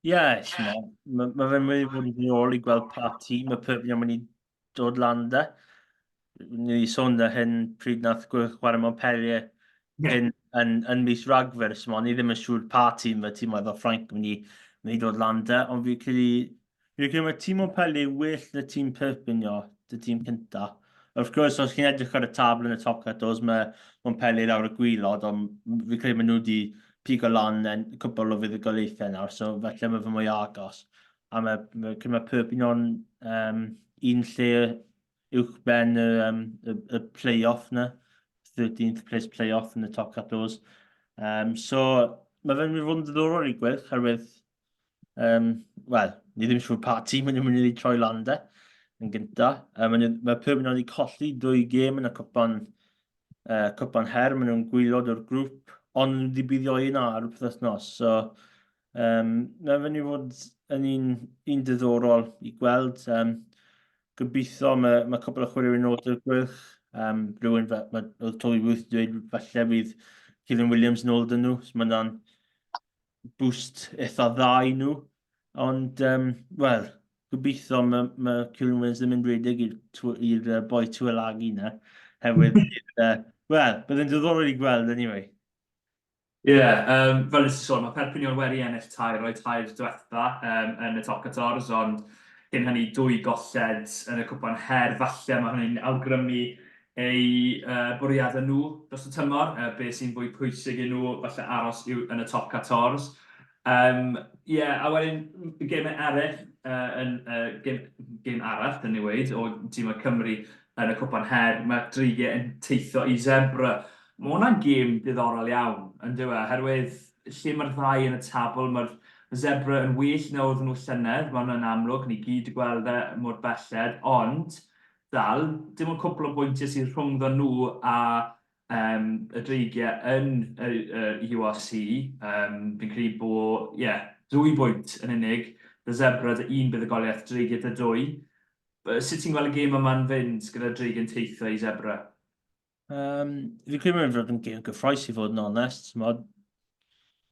Speaker 2: Ie, yeah, mae ma fe'n mynd i fod yn ddiddorol i gweld pa tîm y Perpignan mynd i dod lan 'da. Ni wedi sôn da hyn pryd nath Gweilch chwarae Montpellier yeah. yn, yn, yn mis Rhagfyr, so ni ddim yn siŵr pa tîm y tîm oedd o Ffrainc mynd i, mynd i dod lan 'da, ond fi credu, fi credu mae tîm Montpellier well na tîm Perpignan, y tîm cynta. Wrth gwrs, os chi'n edrych ar y tabl yn y top 14, mae Montpellier lawr y gwylod, ond fi credu maen nhw wedi pigo lan yn cwbl o fuddugoliaethau nawr, so felly mae fy mwy agos. A mae, mae, mae Perpignan um, un lle uwch ben y, um, y, y play-off na, 13th place play-off yn y top 14. Um, so, mae fe'n mynd i fod yn ddiddorol i gweld, herwydd, um, wel, ni ddim siŵr pa tîm yn mynd i troi lan de, yn gynta. Um, mae, mae Perpignan wedi colli dwy gêm yn y cwpan uh, cwpan her, maen nhw'n gwylod o'r grŵp, ond nhw wedi buddio un ar y pythnos. So, um, mae'n fynd i fod yn un, un diddorol i gweld. Um, gobeithio mae, mae cwpl o chwaraewyr yn ôl i'r Gweilch. Um, rhywun fe, mae, oedd Toby Booth dweud falle bydd Kevin Williams yn ôl dyn nhw. So mae hwnna'n boost eitha dda i nhw. Ond, um, wel, gobeithio mae, mae Kieran Williams ddim yn rhedeg i'r uh, boi Tuilagi na. Hefyd, uh, wel, bydd yn diddorol i gweld anyway.
Speaker 1: Ie, yeah, um, fel nes i sôn, mae Perpignan wedi ennill tair o'i tair diwetha um, yn y top 14, ond cyn hynny dwy golled yn y cwpan her, falle mae hynny'n awgrymu eu uh, bwriadau nhw dros y tymor, uh, be sy'n fwy pwysig i nhw, falle aros yw yn y top 14. Um, yeah, a wedyn y gemau eraill, uh, yn, uh, gem, gem arall, dyn ni weid, o tîm y Cymru yn y Cwpan Her, mae Dreigiau yn teithio i Zebre. Mae hwnna'n gêm diddorol iawn, yn dyw e, oherwydd lle mae'r ddau yn y tabl, mae'r Zebre yn well na oedden nhw llynedd, mae hwnna'n amlwg, ni gyd wedi gweld e mor belled, ond dal, dim ond cwpl o bwyntiau sydd rhwngddo nhw a um, y Dreigiau yn y, y URC. Um, fi'n credu bod, ie, yeah, dwy bwynt yn unig, y Zebra dy un buddugoliaeth, Dreigiau dy dwy. Sut ti'n gweld y gêm yma'n fynd gyda Dreigiau'n teithio i Zebra?
Speaker 2: Fi'n credu mae'n fod yn gêm gyffroes i fod yn onest. Mod,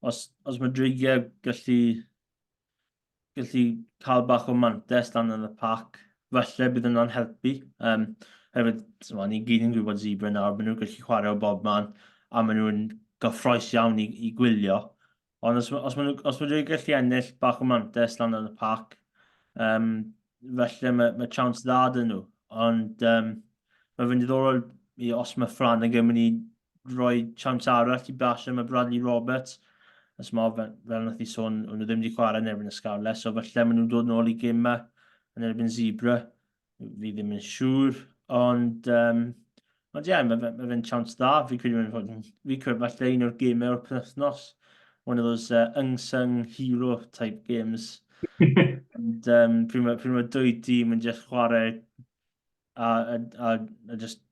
Speaker 2: os, os mae Dreigiau gallu, gallu cael bach o mantes lan yn y pac, falle bydd yna'n helpu. Um, hefyd, ma, ni gyd yn gwybod Zebra nawr, maen nhw'n gallu chwarae o bob man, a maen nhw'n gyffroes iawn i, i gwylio. Ond os, os maen nhw, os maen nhw'n gallu ennill bach o mantes lan yn y pac, um, felly mae, mae chance dda dyn nhw. Ond um, mae fe'n diddorol i os mae Flanagan mynd i roi chance arall i Basham a Bradley Roberts. Os mae fel, fel nath i sôn, o'n nhw ddim wedi chwarae yn erbyn y Scarlets, so falle maen nhw'n dod nôl i gym yn erbyn Zebra. Fi ddim yn siŵr, ond um, ond ie, yeah, mae fe, ma chance dda. Fi credu mae'n fod yn, fi credu falle un o'r gemau o'r penwythnos. One of those unsung hero type games. And um, pryd mae, pryd mae dwy dîm yn just chwarae a, a, a, a just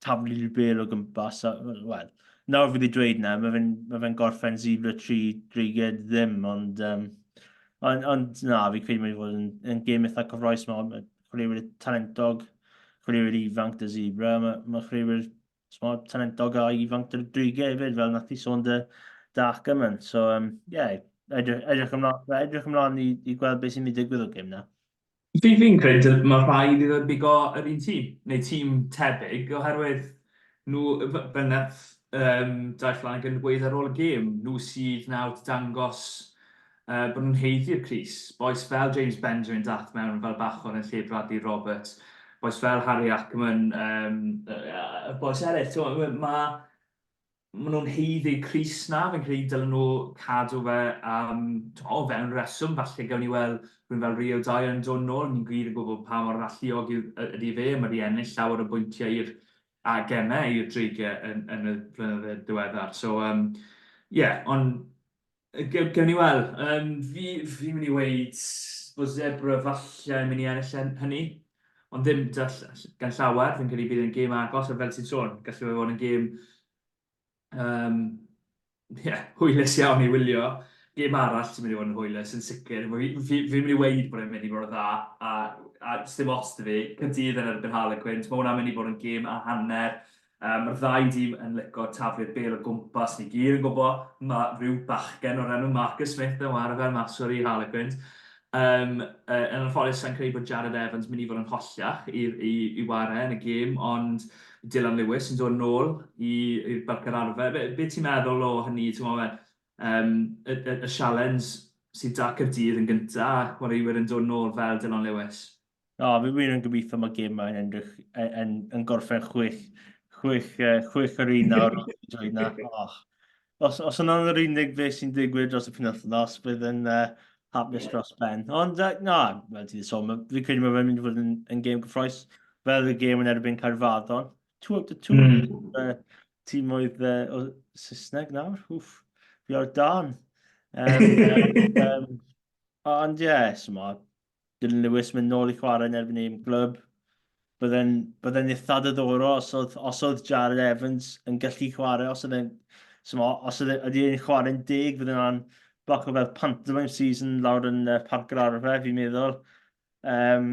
Speaker 2: taflu'r bel o gwmpas. A, wel, nawr fi wedi dweud na, mae fe'n ma fe gorffen Zebra 3, Dreiged ddim, ond, um, ond, ond na, fi credu mae'n fod yn, yn gêm eitha cyffroes. Mae ma chwaraewyr talentog, chwaraewyr ifanc dy Zebra, mae, ma chwaraewyr smod, talentog a ifanc dy'r Dreiged hefyd, fel nath i sôn dy, dy Ackerman. So, um, yeah, edrych, edrych ymlaen, edrych ymlaen i, i gweld beth sy'n mynd i digwydd o'r gêm na.
Speaker 1: Fi fi'n credu mae rhaid iddo bigo yr un tîm, neu tîm tebyg, oherwydd nhw, fel wnaeth um, Dai Flanagan gweud ar ôl y gêm, nhw sydd nawr wedi dangos uh, bod nhw'n haeddu'r crys. Bois fel James Benjamin dath mewn fel bachwr yn lle Bradley Roberts, bois fel Harry Ackerman, um, uh, bois eraill. Mae Maen nhw'n haeddu crys 'na, fi'n credu dylen nhw cadw fe am, o fewn rheswm, falle gawn ni weld rhywun fel Rio Dyer yn dod nôl, ni'n gyd yn gwybod pa mor alluog yw, ydy fe, mae wedi ennill llawer o bwyntiau i'r a gemau i'r Dreigiau yn, yn y blynyddoedd diweddar. So, um, yeah, ond Gewn ni weld. Um, fi, fi'n mynd i weud bod Zebra falle yn mynd i ennill hynny, ond ddim gan llawer. Fi'n credu bydd yn gêm agos, a fel ti'n sôn, gallu fe fod yn gêm um, yeah, hwylus iawn i wylio. Gêm arall sy'n mynd i fod yn hwylus yn sicr. Fi'n fi, fi mynd i weud bod e'n mynd i fod yn dda, a, a dim ots 'da fi. Caerdydd yn erbyn Harlequins, mae hwnna'n mynd i fod yn gêm a hanner. Mae'r ddau dîm yn lico taflu'r bêl o gwmpas, ni gyd yn gwybod, mae rhyw bachgen o'r enw Marcus Smith yn ware fel maswr i Harlequins. Um, uh, yn anffodus, sa'n credu bod Jared Evans mynd i fod yn holliach i, i, i ware yn y gêm, ond Dylan Lewis yn dod nôl i'r barc yr arfer. Be, be ti'n meddwl o hynny? Ti'n meddwl, um, y, y, y sialens sydd da Caerdydd yn gyntaf, a chwaraewyr yn dod nôl fel Dylan Lewis?
Speaker 2: O, fi wir yn gobeithio mae gêm yn edrych yn, yn, yn gorffen chwech, chwech, uh, chwech yr un nawr. Dweud na. Oh. Os, os yna'n yr unig beth sy'n digwydd dros y penwythnos, bydd yn uh, hapus dros ben. Ond uh, na, fel ti wedi sôn, fi credu mae fe'n mynd i fod yn, yn gêm gyffroes, fel y gêm yn erbyn Caerfaddon. Two out of two. Mm. Uh, tîm oedd uh, o Saesneg nawr. Wff, fi ar dan. Um, um, ond ie, yeah, so Dylan Lewis mynd nôl i chwarae yn erbyn ein glwb. Byddai'n bydde eitha diddorol os oedd, os oedd Jared Evans yn gallu chwarae, os oedd e'n, os oedd e, e'n chwarae'n deg, bydde hwnna'n bach o fel pantomime season lawr yn uh, Parc yr Arfe, fi'n meddwl.
Speaker 1: Um,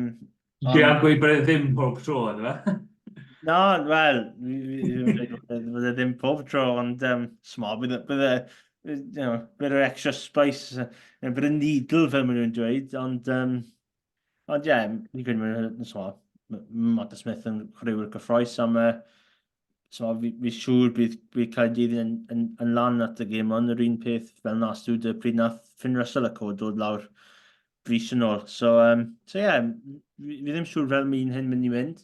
Speaker 1: Dwi am gweud bod e ddim pob tro, ynddo fe?
Speaker 2: Na, wel, bydde ddim pob tro, ond um, smo, bydde, bydde, you know, bit of extra spice, a bit of needle fel maen nhw'n dweud, ond, um, ond ie, yeah, fi'n credu mae'n smo, Marcus Smith yn chwaraewyr cyffroes am y, so, fi, fi siŵr bydd, bydd Caerdydd yn, yn, yn lan at y gêm ond yr un peth fel nas dwi dy pryd nath Finn Russell a co dod lawr fis yn ôl. So, um, so yeah, fi, fi ddim siŵr fel mi'n hyn mynd i mynd.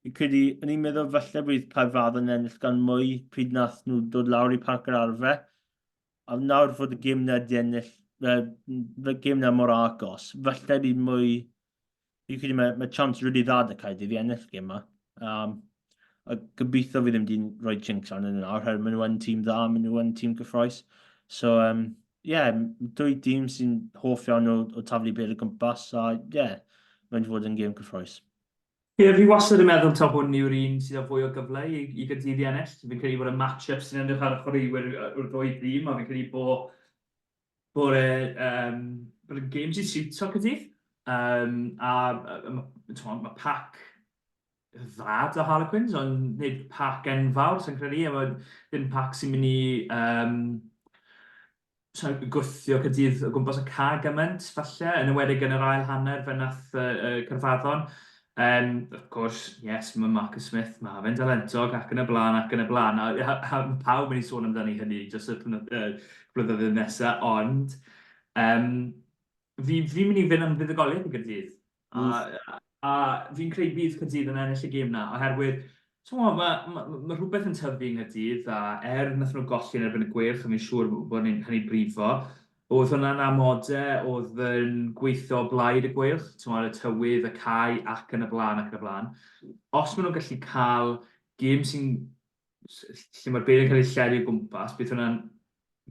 Speaker 2: Fi'n credu, o'n i'n meddwl falle bydd Caerfaddon yn ennill gan mwy pryd nath nhw dod lawr i Parc yr Arfe. A nawr fod y gêm na di ennill, y gêm na mor agos, falle bydd mwy... Fi'n credu mae, mae chance really dda da Caerdydd i ennill y gêm ma. Um, a gobeithio fi ddim di rhoi jinx arnyn nhw nawr, herwydd maen nhw yn tîm dda, maen nhw yn tîm gyffroes. So, um, yeah, dwy dîm sy'n hoff iawn o, o taflu bêl o gwmpas, a yeah, mae'n fod yn gêm cyffroes.
Speaker 1: Ie, yeah, fi wastad yn meddwl taw hwn yw'r un sydd â fwy o gyfle i, i Gaerdydd i ennill. Fi'n credu bod y match-up sy'n edrych ar y chwaraewyr o'r ddwy dîm, a fi'n credu bod bod e, um, bod y games i siwtio Caerdydd. Um, a a mae pac dda da Harlequins, ond nid pac enfawr, sy'n credu, a mae ddim pac sy'n mynd i um, gwthio Caerdydd o gwmpas y ca gymaint, falle, yn enwedig yn yr ail hanner fe nath uh, uh, Caerfaddon. Um, of course, yes, mae Marcus Smith, mae fe'n dalentog ac yn y blaen ac yn y blaen. A, a, a pawb mynd i sôn amdani hynny dros y blynyddoedd nesaf, ond um, fi, fi'n mynd i fynd am fuddugoliaeth i Gaerdydd. A, a, a fi'n credu bydd Caerdydd yn ennill y gêm na, oherwydd Mae ma, ma, ma rhywbeth yn tyfu yng Nghaerdydd, a er nath nhw golli yn erbyn y Gweilch, a fi'n siŵr bod ni'n hynny brifo, oedd hwnna'n amodau oedd yn gweithio o blaid y Gweilch, ti'n y tywydd, y cae, ac yn y blaen, ac yn y blaen. Os maen nhw'n gallu cael gêm sy'n lle mae'r bêl yn cael ei lledu o gwmpas, bydd hwnna'n,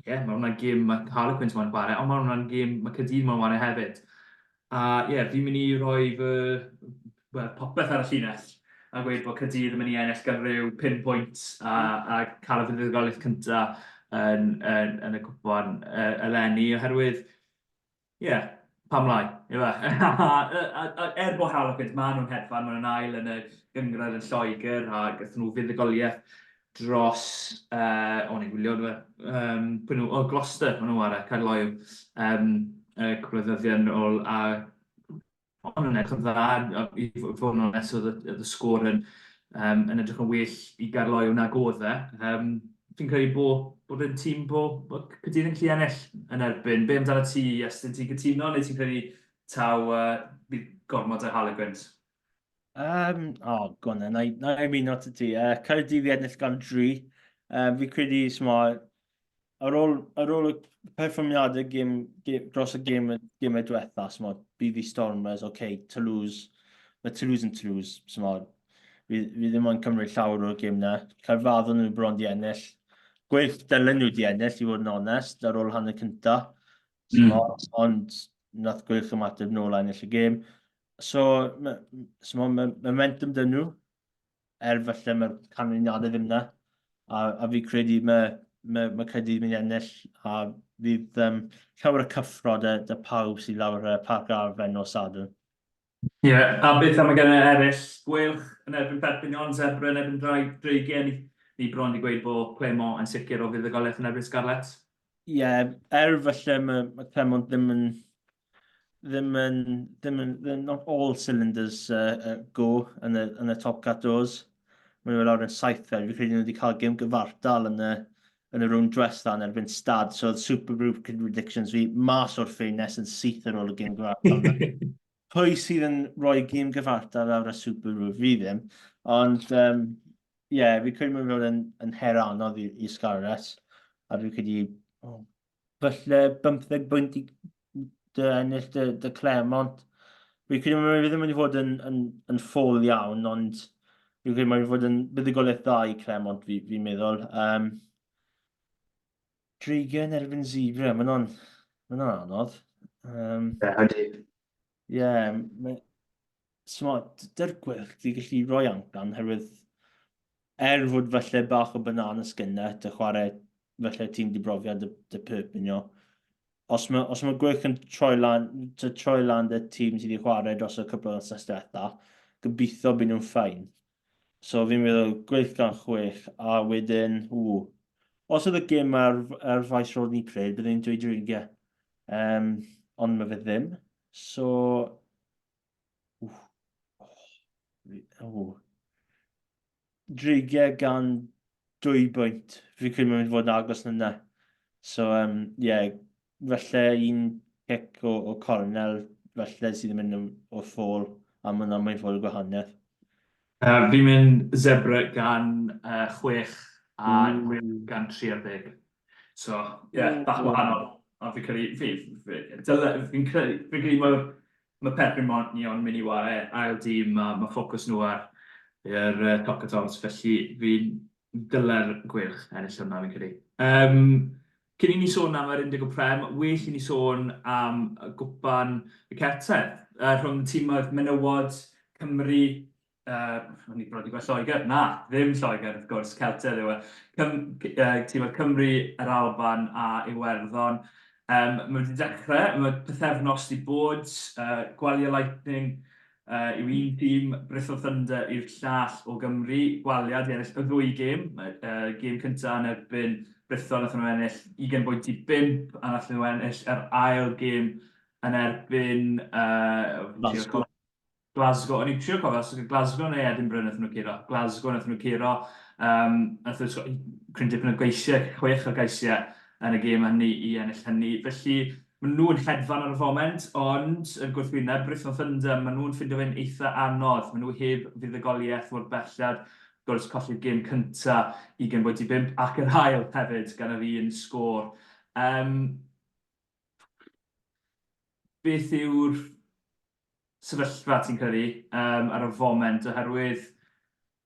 Speaker 1: ie, yeah, mae hwnna'n gêm mae Harlequins moyn chwarae, ond mae hwnna'n gêm mae Caerdydd moyn chwarae hefyd. A ie, yeah, fi'n mynd i roi fy, well, popeth ar y llinell a gweud bod Caerdydd yn mynd i ennill gan ryw 5 pwynt a, a cael y fuddugoliaeth cyntaf yn, yn, yn y cwpan uh, eleni, oherwydd Ie, pam lai, ife? Er bod Harlequins, maen nhw'n hedfan, maen nhw'n ail yn y gynghrair yn Lloegr, a gaethon nhw fuddugoliaeth dros, uh, o'n i'n gwylio, dwi, um, pwy nhw, o, Gloucester, maen nhw'n ware, Caerloyw, um, uh, cwpl o ddyddiau yn ôl, a O'n nhw'n edrych yn dda, i fod yn onest, oedd y, oedd y sgôr yn, um, yn edrych yn well i Gaerloyw nag oedd e. Um, fi'n credu bod, bod yn tîm bod, bod Caerdydd yn gallu ennill yn erbyn. Be amdano ti, Iestyn, ti'n cytuno neu ti'n credu taw uh, bydd gormod ar Harlequins?
Speaker 2: Um, o, oh, gona, na, na i ymuno ty ti. Uh, Caerdydd i ennill gan dri. Um, fi credu, sma, ar ôl, ar ôl y perfformiadau gêm, gêm, dros y gêm, gêmau diwetha, sma, bydd i Stormers, oce, okay, Toulouse, mae Toulouse yn Toulouse, sma, fi, fi ddim yn cymryd llawer o'r gêm na. Caerfaddon nhw bron di ennill. Gweith dylen nhw di ennill, i fod yn onest, ar ôl hanner cynta. Mm. Ond nath Gweilch ymateb nôl a ennill y gêm. So, so mae momentum dyn nhw, er falle mae'r canlyniadau ddim na. A, a fi credu mae, mae, mae Caerdydd mynd i ennill, a fydd um, llawer o cyffro dy, dy pawb sydd lawr y Parc Arfen nos Sadwrn.
Speaker 1: Ie, yeah, a beth am y gemau eraill? Gweilch yn erbyn Perpignan, Zebre yn erbyn Dreigiau. Ni, ni bron wedi gweud bod Clermont yn sicr o fuddugoliaeth yn erbyn Scarlets.
Speaker 2: Ie, yeah, er falle mae, mae Clermont ddim yn ddim yn, ddim yn, they're not all cylinders uh, uh, go yn y, yn y top 14. Maen nhw lawr yn saithfed. Fi credu nhw wedi cael gêm gyfartal yn y, yn y rownd diwetha yn erbyn Stad. So oedd Super Group predictions fi mas o'r ffenest yn syth ar ôl y gêm gyfartal. Pwy sydd yn rhoi gêm gyfartal ar y Super Group? Fi ddim. Ond, um, yeah, fi credu mae'n fod yn, yn her anodd i, i Scarlets. A fi credu, oh, falle 15 bwynt i dy ennill dy, dy Clermont. Fi credu mae fe ddim wedi fod yn, yn, yn ffôl iawn, ond fi'n credu mae wedi fod yn buddugoliaeth dda i Clermont, fi'n fi meddwl. Um, Dreigiau yn erbyn Zebra, mae hwnna'n ma anodd.
Speaker 1: Um, yeah, ydy.
Speaker 2: Ie, yeah, so, dy'r gwych, di gallu rhoi amcan, herwydd er fod falle bach o banana skin na, dy chwarae falle tîm di brofiad dy, dy Perpignan. Os mae, os mae Gwych yn troi lan, dy troi lan dy tîm sydd wedi chwarae dros y cwpl o wythnos diwetha, gobeithio bydd nhw'n ffain. So fi'n meddwl Gwych gan chwech, a wedyn, ww. Os oedd y gêm ar, ar faes Rodney Parade, byddwn i'n dweud dreigiau. Um, ond mae fe ddim. So, Ww. Dreigiau gan dwy bwynt. Fi'n credu mae'n mynd i fod yn agos na yna. So, um, yeah, falle un cic o, o cornel, falle sydd yn mynd o'r ffôl, a mae'n mynd fod y gwahaniaeth.
Speaker 1: Uh, fi'n mynd Zebre gan uh, chwech a mm. gan 30. So, ie, yeah, bach wahanol. Ond fi'n credu, fi, fi, dyle, fi'n credu, fi'n credu mae, mae Perpignan yn mynd i ware ail dîm, a mae ffocws nhw ar I'r uh, Toc-a-Tots, felly fi'n dyle'r Gweilch ennill hwnna fi'n credu. Um, cyn i ni sôn am yr Indigo Prem, well i ni sôn am gwpan y Celtedd, rhwng tîmoedd menywod Cymru, uh, o'n i bron i gweld Lloegr, na, ddim Lloegr wrth gwrs, Celtedd yw e, Cym, uh, tîmoedd Cymru, yr Alban a Iwerddon. Um, mae wedi dechrau, mae pythefnos wedi bod, Gwalia Lightning yw un tîm, Brithyll Thunder yw'r llall o Gymru. Gwalia 'di ennill y ddwy gêm. Y gêm cynta yn erbyn Brithyll wnaethon nhw ennill ugain bwynt i bump, a wnaethon nhw ennill yr ail gêm yn erbyn...
Speaker 2: Glasgow.
Speaker 1: Glasgow. O'n i'n trio cofio os Glasgow neu Edinburgh wnaethon nhw curo. Glasgow wnaethon nhw curo. Um, wnaethon nhw cryn dipyn o geisiau, chwech o geisiau yn y gêm hynny i ennill hynny. Felly, Maen nhw'n hedfan ar y foment, ond yn gwrthwyneb, Brython Thunder, maen nhw'n ffindio fe'n eitha anodd. Maen nhw heb fuddugoliaeth mor belled, wrth gwrs colli'r gêm cynta 20.5 ac yr ail hefyd gan yr un sgôr. Um, beth yw'r sefyllfa ti'n credu um, ar y foment oherwydd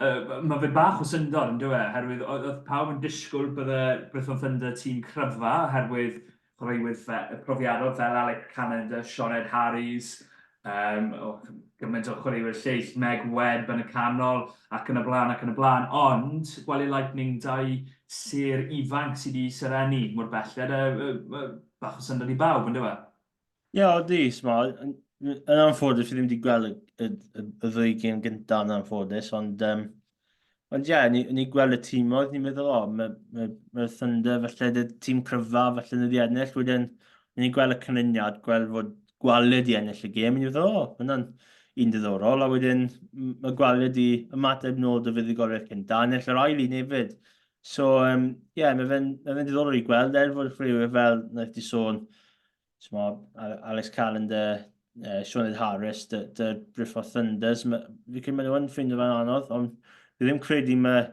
Speaker 1: uh, mae fe bach o syndod yn dyw e, oherwydd oedd pawb yn disgwyl bydde Brython Thunder tîm cryfa oherwydd chwaraewyr fe, profiadol fel Alec Callender, Sioned Harries, um, oh, gymaint o chwaraewyr lleill, Meg Webb yn y canol ac yn y blaen ac yn y blaen, ond Gwely Lightning dau sêr ifanc sydd wedi serennu mor belled, uh, bach o syndod i bawb, yn dyw e?
Speaker 2: Ie, odi, s'mo, yn yn anffodus fi ddim wedi gweld y, y, y, y ddwy gêm gyntaf yn anffodus, ond um, ond ie, ni, ni gweld y tîmoedd, ni'n meddwl, o, mae ma, ma Thunder falle dy tîm cryfa, falle nhw wedi ennill, wedyn ni'n gweld y canlyniad, gweld fod Gwale di ennill y gêm, ni'n meddwl, o, hwnna'n un diddorol, a wedyn mae Gwale di ymateb nôl dy fuddugoliaeth cyntaf, ennill yr ail un hefyd. So, um, ie, yeah, mae fe'n ma fe diddorol i gweld, er fod chwaraewyr fel wnaeth di sôn, T'mo, Alex Callender, Sioned Harris, dy, dy Brifo Thunders, ma, fi credu maen nhw yn ffeindio fe'n anodd, ond fi ddim credu mae,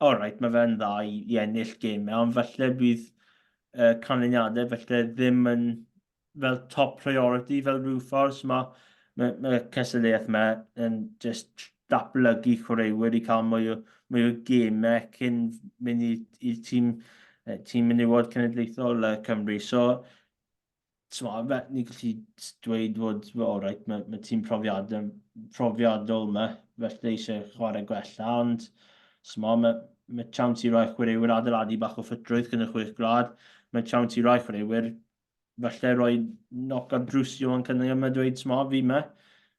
Speaker 2: all right, mae fe'n dda i, i ennill gemau, ond falle bydd uh, canlyniadau falle ddim yn fel top priority fel rhyw ffordd, so mae, mae, mae cystadleuaeth yma yn just datblygu chwaraewyr i cael mwy o, mwy o gemau cyn mynd i'r tîm, tîm menywod cenedlaethol Cymru. So, t'mo, fe, ni gallu dweud fod, well, all right, mae, mae tîm profiadol, profiadol yma, felly eisiau chwarae gwella, ond t'mo, mae, mae chance i rai chwaraewyr adeiladu bach o ffitrwydd gyda chwech gwlad, mae chance i rai chwaraewyr falle rhoi knock ar drws Johan Cunningham a dweud, t'mo, fi yma,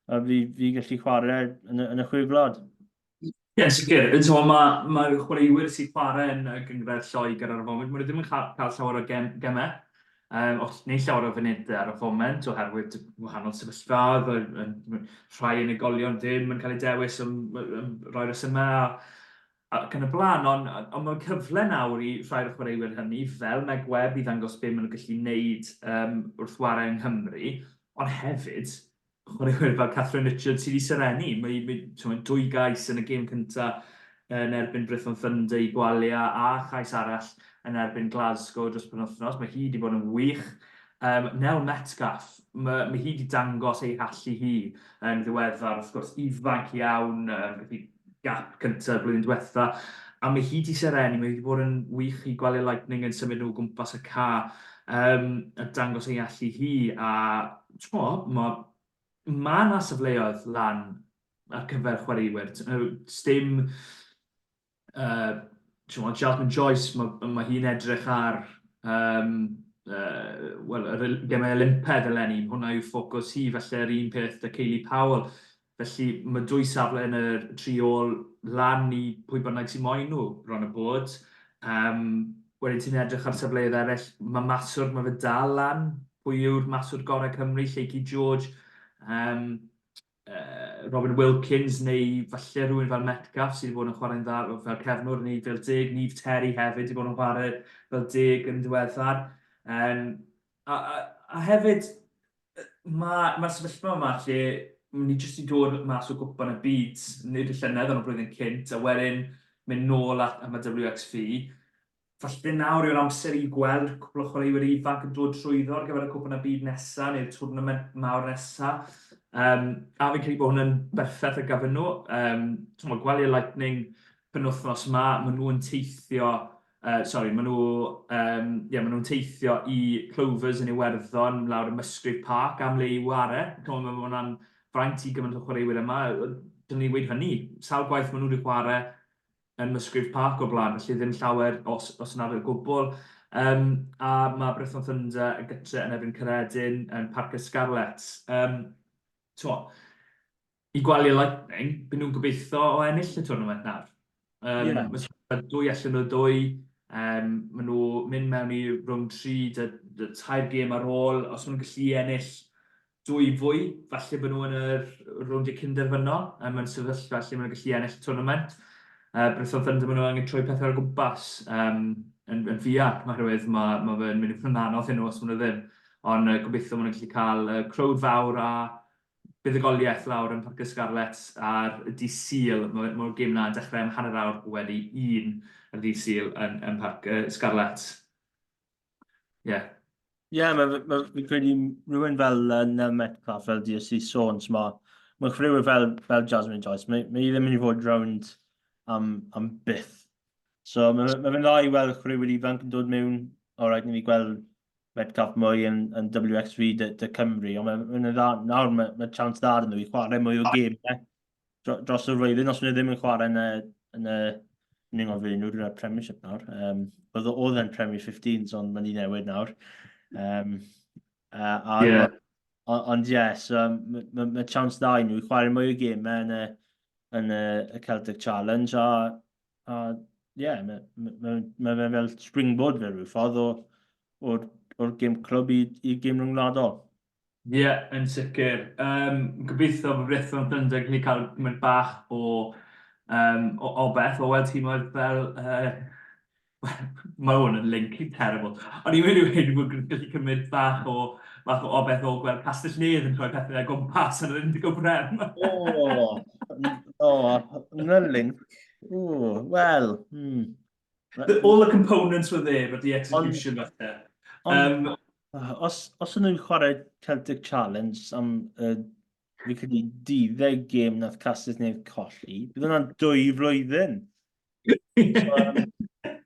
Speaker 2: a fi, fi gallu chwarae yn y, yn y chwe gwlad.
Speaker 1: Ie, yn sicr. Yn Mae ma chwaraewyr sy'n chwarae yn y gynghrair Lloegr ar y foment, maen nhw ddim yn cael, cael llawer o gem, gemau, um, os, neu llawer o funudau ar y foment, oherwydd wahanol sefyllfaoedd, rhai unigolion ddim yn cael eu dewis am, am roi resymau, ac yn y blaen, ond, ond mae'n cyfle nawr i rhai o'r chwaraewyr hynny, fel Meg Webb, i ddangos be maen nhw'n gallu wneud um, wrth warae yng Nghymru, ond hefyd, chwaraewyr fel Katherine Richards sydd wedi serennu. Mae, mae t'mod, dwy gais yn y gêm cyntaf yn erbyn Brython Thunder i Gwalia a chais arall yn erbyn Glasgow dros penwythnos. Mae hi wedi bod yn wych. Um, Nel Metcalf, mae, mae hi wedi dangos ei hallu hi yn ddiweddar, wrth gwrs, ifanc iawn, um, gath hi gap cyntaf blwyddyn diwetha, a mae hi wedi serennu, mae hi wedi bod yn wych i Gwalia Lightning yn symud nhw o gwmpas y ca, um, a dangos ei allu hi, a t'mo, mae ma 'na safleoedd lan ar gyfer chwaraewyr. Sdim, uh, t'mo, Jasmine Joyce, mae, ma hi'n edrych ar um, uh, wel, yr gemau Olympaidd eleni, hwnna yw ffocws hi, felly yr un peth 'da Kayleigh Powell. Felly mae dwy safle yn y tri ôl lan i pwy bynnag sy'n moyn nhw bron a bod. Um, wedyn ti'n edrych ar safleoedd eraill, mae maswr, mae fe dal lan. Pwy yw'r maswr gorau Cymru? Lleucu George, um, uh, Robin Wilkins neu falle rhywun fel Metcalf sydd wedi bod yn chwarae'n dda fel cefnwr neu fel deg. Neve Terry hefyd wedi bod yn chwarae fel deg yn ddiweddar. Um, a, a, a hefyd, Mae'r ma sefyllfa yma lle ni jyst 'di dod mas o gwpan y byd, nid y llynedd ond y blwyddyn cynt, a wedyn mynd nôl at, am y WXV. Falle nawr yw'r amser i gweld cwpl o chwaraewyr ifanc yn dod trwyddo ar gyfer y cwpan y byd nesaf neu'r twrnament mawr nesaf. Um, a fi'n credu bod hwnna'n berffaith ar gyfer nhw. Um, Ti'n gweld y Lightning penwythnos yma, maen nhw'n teithio, uh, sorry, maen nhw, um, yeah, maen nhw'n teithio i Clovers yn Iwerddon lawr y Musgrave Park am le i ware. Ti'n mae hwnna'n fraint i gymaint o chwaraewyr yma. Dyn ni wedi hynny, sawl gwaith maen nhw wedi chwarae yn Musgrave Park o'r blaen, felly ddim llawer os, os nad o gwbl. Um, a mae Brython Thunder y gytre yn erbyn Caeredin yn Parc y Scarlets. Um, Twa, i Gwalia Lightning, byd nhw'n gobeithio o ennill y tournament nawr. Um, yeah. Mae dwy allan o ddwy, um, maen nhw mynd mewn i rownd 3, dy, dy tair gêm ar ôl, os maen nhw'n gallu ennill dwy fwy, falle bod nhw yn yr rowndiau cynderfynol, a mewn sefyllfa lle maen nhw'n gallu ennill y tournament. Brython Thunder, maen nhw angen troi pethau ar gwmpas um, yn, yn fuan, oherwydd mae, mae fe'n mynd i fod yn anodd hyn os maen nhw ddim. Ond uh, gobeithio maen nhw'n gallu cael uh, crowd fawr a buddugoliaeth lawr yn Parc y Scarlets ar y dydd Sul. Mae'r mae gêm na yn dechrau am hanner awr wedi un ar ddydd Sul yn, yn Parc y Scarlets. Ie. Yeah.
Speaker 2: Ie, yeah, mae, ma, fi'n credu rhywun fel uh, Nel Metcalf, fel DSC sôn, so mae ma chwaraewyr fel, fel Jasmine Joyce, mae, mae hi ddim yn mynd i fod rownd am, am byth. So mae ma fe'n dda i weld chwaraewyr ifanc yn dod mewn, all right, ni wedi gweld Metcalf mwy yn, yn WXV dy, dy Cymru, ond mae'n ma dda, nawr mae, mae chance dda arnyn nhw i chwarae mwy o gemau dros y flwyddyn, os maen nhw ddim yn chwarae yn y, yn y ni'n gofyn nhw, dwi'n Premiership nawr. Um, oedd oedd e'n Premier 15s, ond mae'n i newid nawr. Um, a, yeah. Ond ie, yeah, so mae ma, ma chance dda i nhw i chwarae mwy o gemau yn y, yn y, y Celtic Challenge, a, a ie, yeah, mae ma, ma, ma fel springboard fel rhyw ffordd o, o'r, or gêm clwb i, i gêm rhyngwladol.
Speaker 1: Ie, yeah, yn sicr. Um, gobeithio bod Brython Thunder gallu cael mynd bach o, um, o, o beth, o weld tîmoedd fel... Uh, mae hwn yn link terrible. O'n i'n mynd i weud bod gallu cymryd bach o, bach o obeth o gweld Castell Nedd yn rhoi pethau o gwmpas yn yr Indigo Prem.
Speaker 2: O, o, yna link. O, wel, hmm.
Speaker 1: The, all the components were there, but the execution on, falle.
Speaker 2: Um, os, os ydyn nhw'n chwarae Celtic Challenge am uh, fi credu 12 gêm nath Castell Nedd colli, bydd hwnna'n dwy flwyddyn. So, um,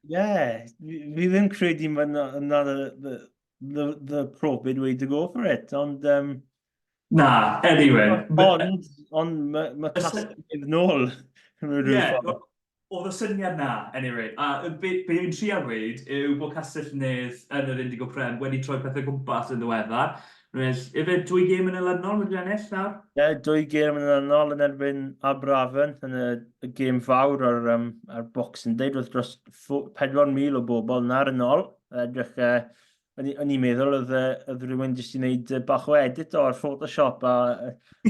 Speaker 2: yeah, fi, fi ddim credu mae'n na the, the, the, the appropriate way to go for it, ond... Um,
Speaker 1: Na, anyway.
Speaker 2: Ond, ond mae ma Castell Nedd nôl.
Speaker 1: Yeah, Oedd y syniad 'na, anyway, a be be fi'n trial gweud yw bod Castell Nedd yn yr Indigo Prem wedi troi pethau o gwmpas yn ddiweddar. Maen nhw'n ennill, ife dwy gêm yn olynol maen nhw 'di ennill nawr?
Speaker 2: Ie, dwy gêm yn olynol yn erbyn Aberafan yn y, y gêm fawr ar, um, ar Boxing Day. Roedd dros 4,000 o bobl yna ar yn ôl. Edrych, uh, o'n i'n meddwl oedd, oedd rhywun jyst i wneud bach o edit o'r Photoshop a,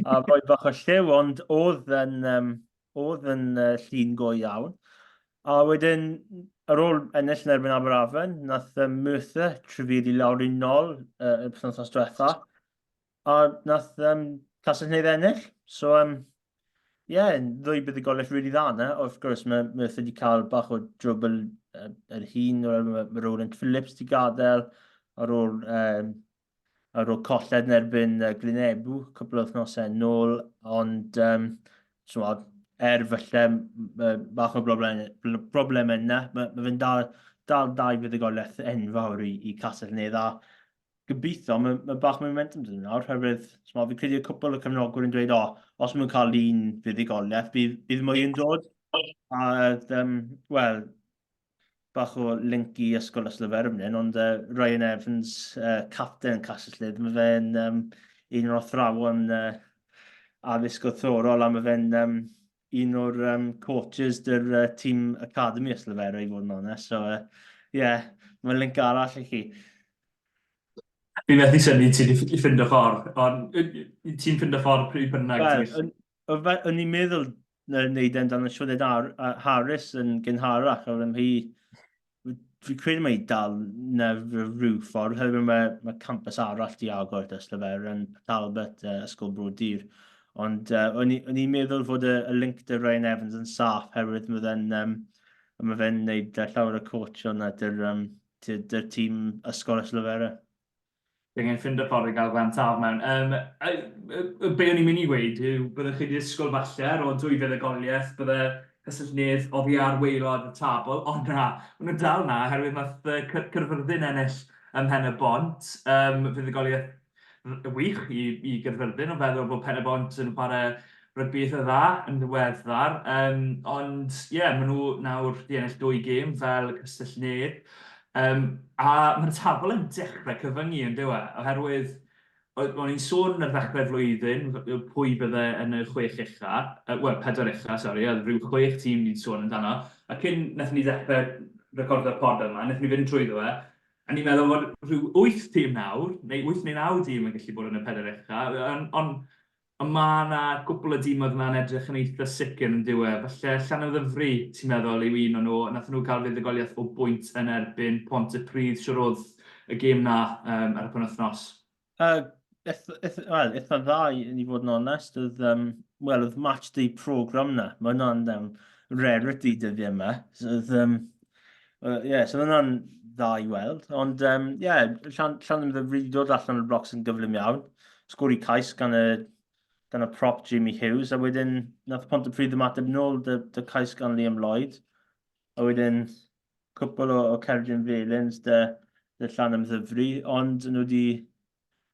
Speaker 2: a rhoi bach o lliw, ond oedd yn, um, oedd yn uh, llun go iawn. A wedyn, ar ôl ennill yn erbyn Aberafan, nath um, Merthyr trefydd i lawr i nol uh, y wythnos diwetha. A nath um, Castell Nedd ennill. So, um, yeah, ddwy buddugoliaeth really dda yna. Wrth gwrs, mae Merthyr wedi cael bach o drwbl uh, yr hun, mae, mae Roland Phillips wedi gadael ar ôl um, ar ôl colled yn erbyn uh, Glynebw cwpl o wythnosau nôl, ond um, so, er falle bach o broblemau, broblemau yna, mae, mae fe'n dal, dal dau fuddugoliaeth enfawr i, i Castell Nedd a gobeithio, mae, mae bach momentum dyn nawr, herwydd, so, fi'n credu y cwpl o cefnogwyr yn dweud, o, os maen nhw'n cael un fuddugoliaeth, bydd, bydd mwy yn dod. A, um, wel, bach o link i Ysgol Ystalyfera fan hyn, ond uh, Ryan Evans, uh, captain Castell mae fe'n um, un o'r athrawon uh, addysg orthorol a mae fe'n um, un o'r um, coaches dy'r uh, tîm Academy Ystalyfera i fod yn onest. So, uh, yeah, mae'n link arall i chi.
Speaker 1: Fi methu synnu ti wedi ffindo ffordd, ond ti'n ffindo ffordd pryd bynnag.
Speaker 2: Wel, o'n i'n meddwl wneud e'n dan y Sioned Harris yn gynharach, a hi, fi credu mae dal na rhyw ffordd, hefyd mae, mae campus arall di agor dros Lyfer yn Talbot, uh, Ysgol Bro Dir. Ond uh, o'n i'n meddwl fod y, y link dy Ryan Evans yn saff, herwydd mae fe'n um, mae fe'n neud llawer o coach o'na dy'r um, dy'r tîm Ysgol Ystalyfera.
Speaker 1: Fi angen ffindo ffordd i gael Glan Taf mewn. Um, be o'n i'n mynd i weud yw, byddech chi wedi disgwyl falle ar ôl dwy fuddugoliaeth, bydde Castell Nedd oddi ar waelod y tabl, ond na, maen nhw dal na, oherwydd nath Caerfyrddin ennill ym Mhen y Bont, um, fuddugoliaeth wych i, i Gaerfyrddin, o feddwl bod Pen y Bont yn chwarae rygbi eitha dda yn ddiweddar, um, ond ie, yeah, maen nhw nawr wedi ennill dwy gêm fel Castell Nedd. Um, a mae'r tabl yn dechrau cyfyngu yn dyw e, oherwydd o'n i'n sôn ar ddechrau'r flwyddyn pwy bydde yn y chwech ucha, uh, wel, pedwar ucha, sori, oedd rhyw chwech tîm ni'n sôn amdano, a cyn wnaethon ni ddechrau recordio'r pod yma, wnaethon ni fynd trwyddo fe, a ni'n meddwl bod rhyw wyth tîm nawr, neu wyth neu naw dîm yn gallu bod yn y pedwar ucha, ond on, Ond ma' 'na gwpl o dimoedd 'na'n edrych yn eitha sicr yn dyw e? Falle Llanymddyfri, ti'n meddwl, yw un o nhw. Nathon nhw gael fuddugoliaeth o bwynt yn erbyn Pontypridd. Shwd oedd y gêm 'na um, ar y penwythnos?
Speaker 2: Uh, Wel, eitha dda i, i fod yn onest. Oedd, um, wel, oedd match day program na. Mae hwnna'n um, rarity dyddiau yma. So, oedd, um, uh, yeah, so hwnna'n dda i weld. Ond, um, yeah, Llan, Llanymddyfri wedi dod allan o'r blocs yn gyflym iawn. Sgori cais gan y, gan y prop Jamie Hughes, a wedyn nath Pontypridd ymateb nôl dy, dy cais gan Liam Lloyd. A wedyn cwpl o, o cerdyn felins dy, dy Llanymddyfri, ond nhw wedi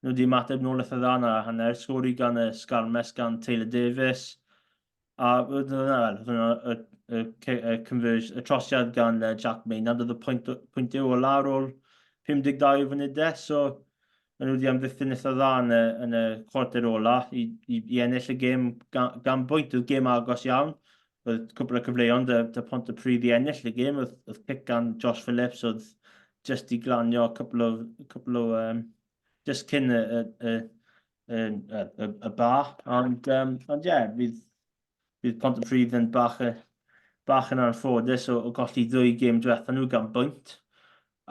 Speaker 2: nhw wedi ymateb nôl eitha dda na hanner, sgori gan y sgarmes gan Taylor Davis, A oedd hwnna, wel, oedd hwnna y, y, y, conversion, y trosiad gan Jack Maynard, oedd y pwynt, pwyntiau ola ar ôl 52 o funudau, so maen nhw wedi amddiffyn eitha dda yn y, yn y chwarter ola i, i, i ennill y gêm gan, gan bwynt. Oedd gêm agos iawn, oedd cwpl o cyfleon dy, dy Pont y Pridd i ennill y gêm, oedd, oedd cic gan Josh Phillips, oedd just i glanio cwpl o, cwpl o um, just cyn y, y, y, y, y, y bar. Ond, um, ond ie, yeah, fydd, fydd Pontypridd yn bach, bach yn anffodus o, o golli ddwy gêm diwetha nhw gan bwynt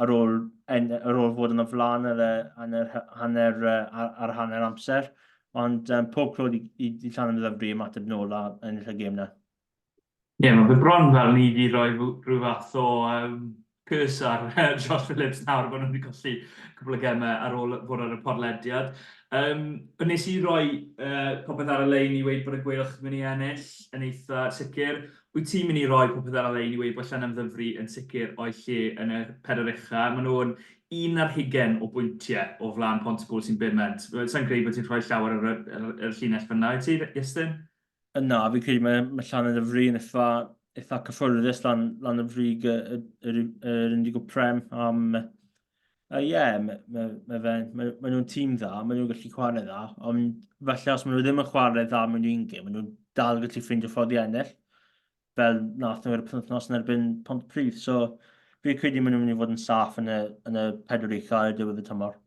Speaker 2: ar ôl, en, ar ôl fod yn y flaen ar, y, hanner, hanner, ar, ar hanner amser. Ond um, pob clod i, i, i Llanymddyfri ymateb nôl a ennill y gêm na.
Speaker 1: Ie, mae fe bron fel ni 'di rhoi rhyw fath o um, curse ar Josh Phillips nawr bod nhw wedi colli cwpl o gemau ar ôl fod ar y podlediad. Um, nes i roi uh, popeth ar y lein i weud bod y Gweilch yn mynd i ennill yn eitha sicr. Wyt ti'n mynd i roi popeth ar y lein i weud bod Llanymddyfri yn sicr o'i lle yn y pedwar ucha? Maen nhw'n un ar hugen o bwyntiau o flaen Pontypool sy'n bumed. Sa'n credu bod ti'n rhoi llawer ar y, ar, ar y llinell fyna, wyt ti, Iestyn?
Speaker 2: Na, fi'n credu mae, mae Llan yn y frig yn eitha, eitha cyffyrddus lan, lan y frig y, y, yr, yr Indigo Prem. Am, a ie, yeah, mae ma, ma fe, ma, ma nhw'n tîm dda, maen nhw'n gallu chwarae dda, ond falle os maen nhw ddim yn chwarae dda mewn un gêm, maen nhw'n dal gallu ffeindio ffordd i ennill, fel nath nhw ar y penwythnos yn erbyn Pontypridd. So, fi'n credu maen nhw'n mynd i fod yn saff yn y, yn y pedwar ucha ar y diwedd y tymor.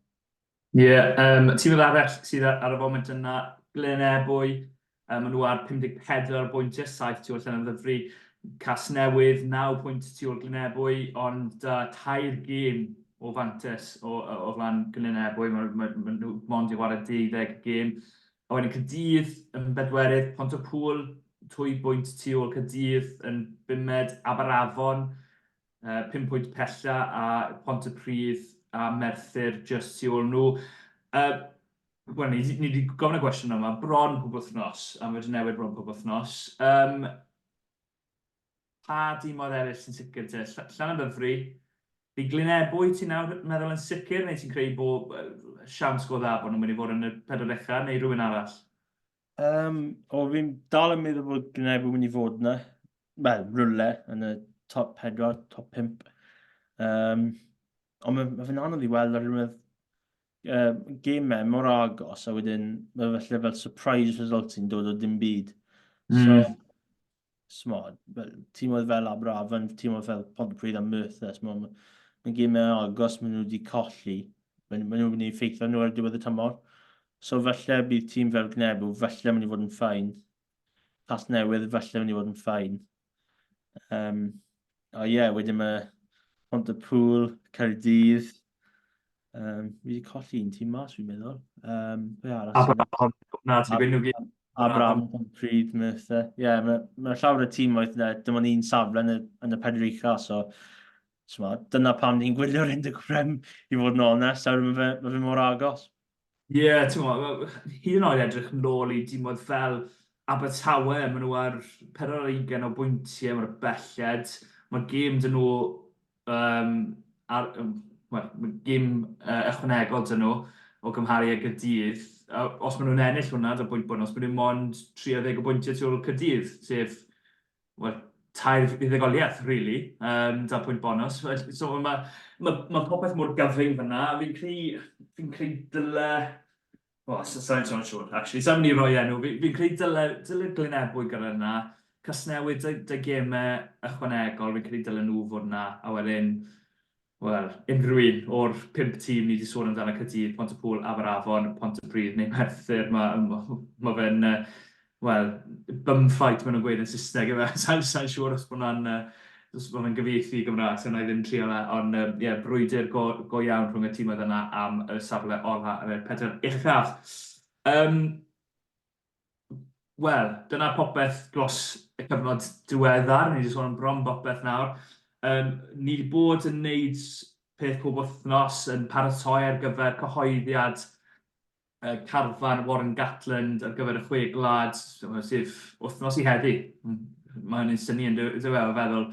Speaker 1: Ie, yeah, um, tîm arall sydd ar y foment yna, Glyn Ebwy, um, maen nhw ar 54 o bwyntiau, 7 tu ôl Llanymddyfri, Casnewydd, 9 pwynt tu ôl Glyn Ebwy, ond uh, tair gêm o fantes o, o flan Glyn Ebwy, maen ma, ma nhw mond i chwarae 12 gêm. A wedyn Caerdydd yn bedwerydd, Pontypool, 2 bwynt tu ôl Caerdydd yn bumed, Aberafon, 5 pwynt pella a Pontypridd a Merthyr jyst tu ôl nhw. Uh, Wel, ni, ni wedi gofyn y gwestiwn yma bron pob wythnos, a mae wedi newid bron pob wythnos. Um, pa dimoedd eraill sy'n sicr te? Llanymddyfri, fi Glynebwy ti'n nawr meddwl yn sicr, neu ti'n credu bod siawns go dda bod nhw'n mynd i fod yn y pedwar ucha, neu rhywun arall?
Speaker 2: Um, o, fi'n dal yn meddwl bod Glynebwy mynd i fod yna. Wel, rhywle yn y top 4, top 5. Um, ond mae, mae fe'n anodd i weld ar rhywbeth uh, gemau mor agos a wedyn mae felly fel surprise result sy'n dod o dim byd. Mm. So, smod, fel, tîmoedd fel Aberafan, tîmoedd fel Pontypridd a Merthyr, smod, mae, mae gemau agos maen nhw wedi colli, maen, maen nhw'n mynd i effeithio nhw ar diwedd y tymor. So falle bydd tîm fel Gnebw, falle mynd i fod yn ffain. Casnewydd falle mynd i fod yn ffain. Um, a ie, yeah, wedyn mae Pontypool, Caerdydd. Um, fi wedi colli un tîm mas, fi'n meddwl. Um, pwy arall?
Speaker 1: Aberafan, na, ti'n gweud nhw gyd.
Speaker 2: Aberafan, Pontypridd, Merthyr. Ie, yeah, mae, mae llawer o tîm oedd yna, dim ond un safle yn y, yn y pedwar ucha, so... So, dyna pam ni'n gwylio'r Undeb Prem, i fod yn onest, oherwydd mae fe, ma fe mor agos.
Speaker 1: Ie, yeah, ti'n gwybod, hyd yn oed edrych nôl i dimoedd fel Abertawe, maen nhw ar 24 o bwyntiau, mae'r belled, mae gêm dyn nhw, um, ar, um, well, mae gêm uh, ychwanegol dyn nhw o gymharu â Gaerdydd. Uh, os maen nhw'n ennill hwnna, da bwynt bonus, maen nhw mond 30 o bwyntiau tu ôl Caerdydd, sef wel, tair fuddugoliaeth, really, um, da pwynt bonus. So mae ma, ma popeth mor gyfyng fyna, a fi'n credu, fi'n credu dyle... O, sa'n sôn siŵr, actually, sa'n mynd i roi enw. Fi'n fi credu dyle, dyle Glynebwy gyda yna, Casnewydd dy, dy gemau ychwanegol, fi'n credu dyle nhw fod yna, a wedyn, wel, unrhyw un o'r pump tîm ni wedi sôn amdano, Caerdydd, Pontypŵl, Aberafon, Pontypridd neu Merthyr, mae ma, ma fe'n, uh, wel, bum fight maen nhw'n gweud yn Saesneg, yfe? Sa'n sa siŵr os bod hwnna'n, uh, os bod hwnna'n gyfieithu i Gymraeg, so wna i ddim trio fe, ond ie, um, yeah, brwydr go, go iawn rhwng y tîmoedd yna am y safle ola yn y pedwar uchaf. Um, Wel, dyna popeth dros y cyfnod diweddar. Ni wedi sôn am bron bopeth nawr. Um, ni wedi bod yn neud peth pob wythnos yn paratoi ar gyfer cyhoeddiad uh, carfan Warren Gatland ar gyfer y chwe gwlad, sef wythnos i heddi. Mae hynny'n syni yn dyw e, o feddwl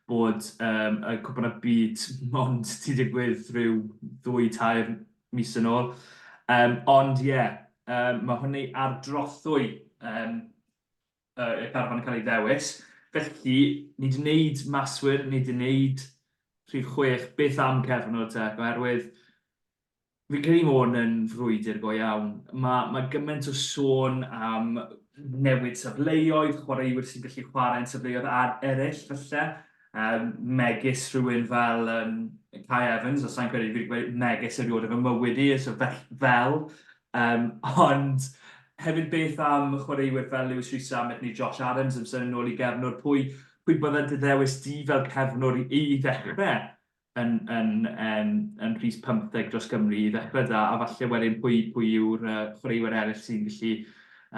Speaker 1: bod um, y cwpan y byd mond ti digwydd rhyw ddwy, tair mis yn ôl. Um, ond ie, yeah, um, mae hynny ar drothwy um, y carfan yn cael ei ddewis. Felly, ni wedi gwneud maswyr, ni wedi gwneud rhif chwech, beth am cefnwr te? Oherwydd fi'n credu mae hwn yn frwydr go iawn. Mae, mae gymaint o sôn am newid safleoedd, chwaraewyr sy'n gallu chwarae yn safleoedd ar eraill falle. Um, megis rhywun fel um, Kai Evans, os sa'n credu fi wedi gweud megis erioed efo mywyd i, so fel, fel. Um, ond hefyd beth am chwaraewyr fel Lewis Rees-Zammit neu Josh Adams yn symud nôl i gefnwr, pwy, pwy bydde dy ddewis di fel cefnwr i, i ddechrau yn, yn, um, yn rhys 15 dros Gymru i ddechrau da, a falle wedyn pwy, pwy yw'r uh, chwaraewyr eraill sy'n gallu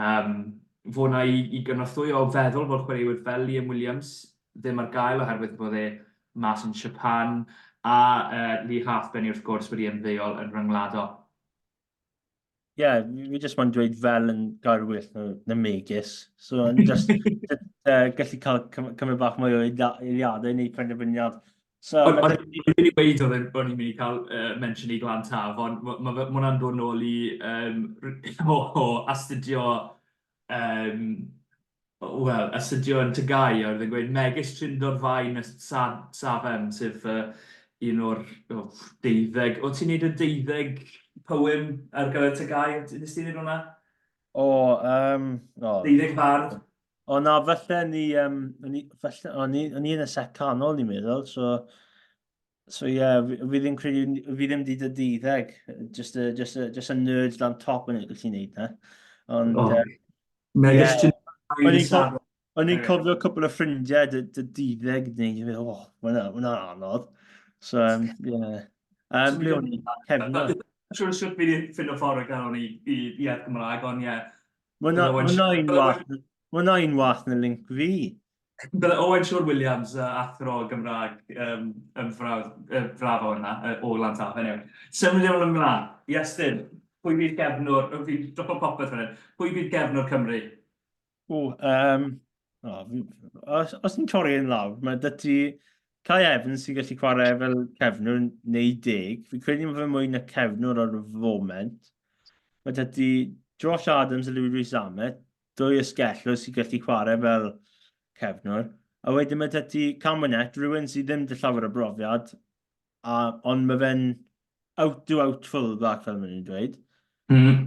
Speaker 1: um, fod na i, i gynorthwyo o feddwl fod chwaraewyr fel Liam Williams ddim ar gael oherwydd bod e mas yn Japan, a uh, Lee Halfpenny wrth gwrs wedi ymddeol yn rhyngwladol.
Speaker 2: Ie, yeah, fi jyst moyn dweud fel yn gair well na, na megis. So, yn just, just uh, gallu cael cymryd bach mwy o eiliadau neu penderfyniad.
Speaker 1: So, O'n i'n mynd i weud oedd o'n i'n mynd i cael uh, mention i Glan Taf, ond mae ma, ma hwnna'n dod nôl i um, o, o astudio um, Wel, astudio yn TGAU, a oedd e'n gweud megis Trindod Fain y Sa- Safem, sef uh, un o'r oh, deuddeg... O, ti'n neud y deuddeg poem ar gyfer TGAU? Nes ti'n neud hwnna?
Speaker 2: O, um, o.
Speaker 1: Deuddeg fardd.
Speaker 2: O na, falle ni, um, ni, falle, o'n i, o'n i yn y set canol, ni'n meddwl, so... So ie, yeah, fi, fi ddim credu, fi ddim di dy deuddeg, just a, just a, just a nerd lan top yn gallu neud na. Ond, oh.
Speaker 1: Megis
Speaker 2: yeah. O'n i'n cofio cwpl o ffrindiau dy, dy deuddeg neu, oh, mae hwnna'n anodd. So, um, yeah. Um, ble o'n i? Cefnod.
Speaker 1: Siwr siwr fi wedi ffindo ffordd o gael o'n i i iaith Gymraeg, ond ie.
Speaker 2: Mae hwnna un wath na link fi.
Speaker 1: Bydde Owen Siôn Williams, uh, athro Gymraeg, um, yn fraf, uh, braf o hwnna, uh, o Glan Taf. Anyway, symud ymlaen ymlaen. Iestyn, pwy fydd gefnwr, fi'n dropo popeth fan hyn, pwy fydd gefnwr Cymru?
Speaker 2: O, um, oh, os, os ni'n torri yn lawr, mae dy ti Kai Evans sy'n gallu chwarae fel cefnwr neu deg. Fi'n credu mae fe mwy na cefnwr ar y foment. Mae dy ti Josh Adams a Louis Rees-Zammit, dwy asgellwr sy'n gallu chwarae fel cefnwr. A wedyn mae 'da ti Cam Winnett, rhywun sydd ddim 'da llawer o brofiad, a, ond mae fe'n out to out fullback fel maen nhw'n dweud. Mm.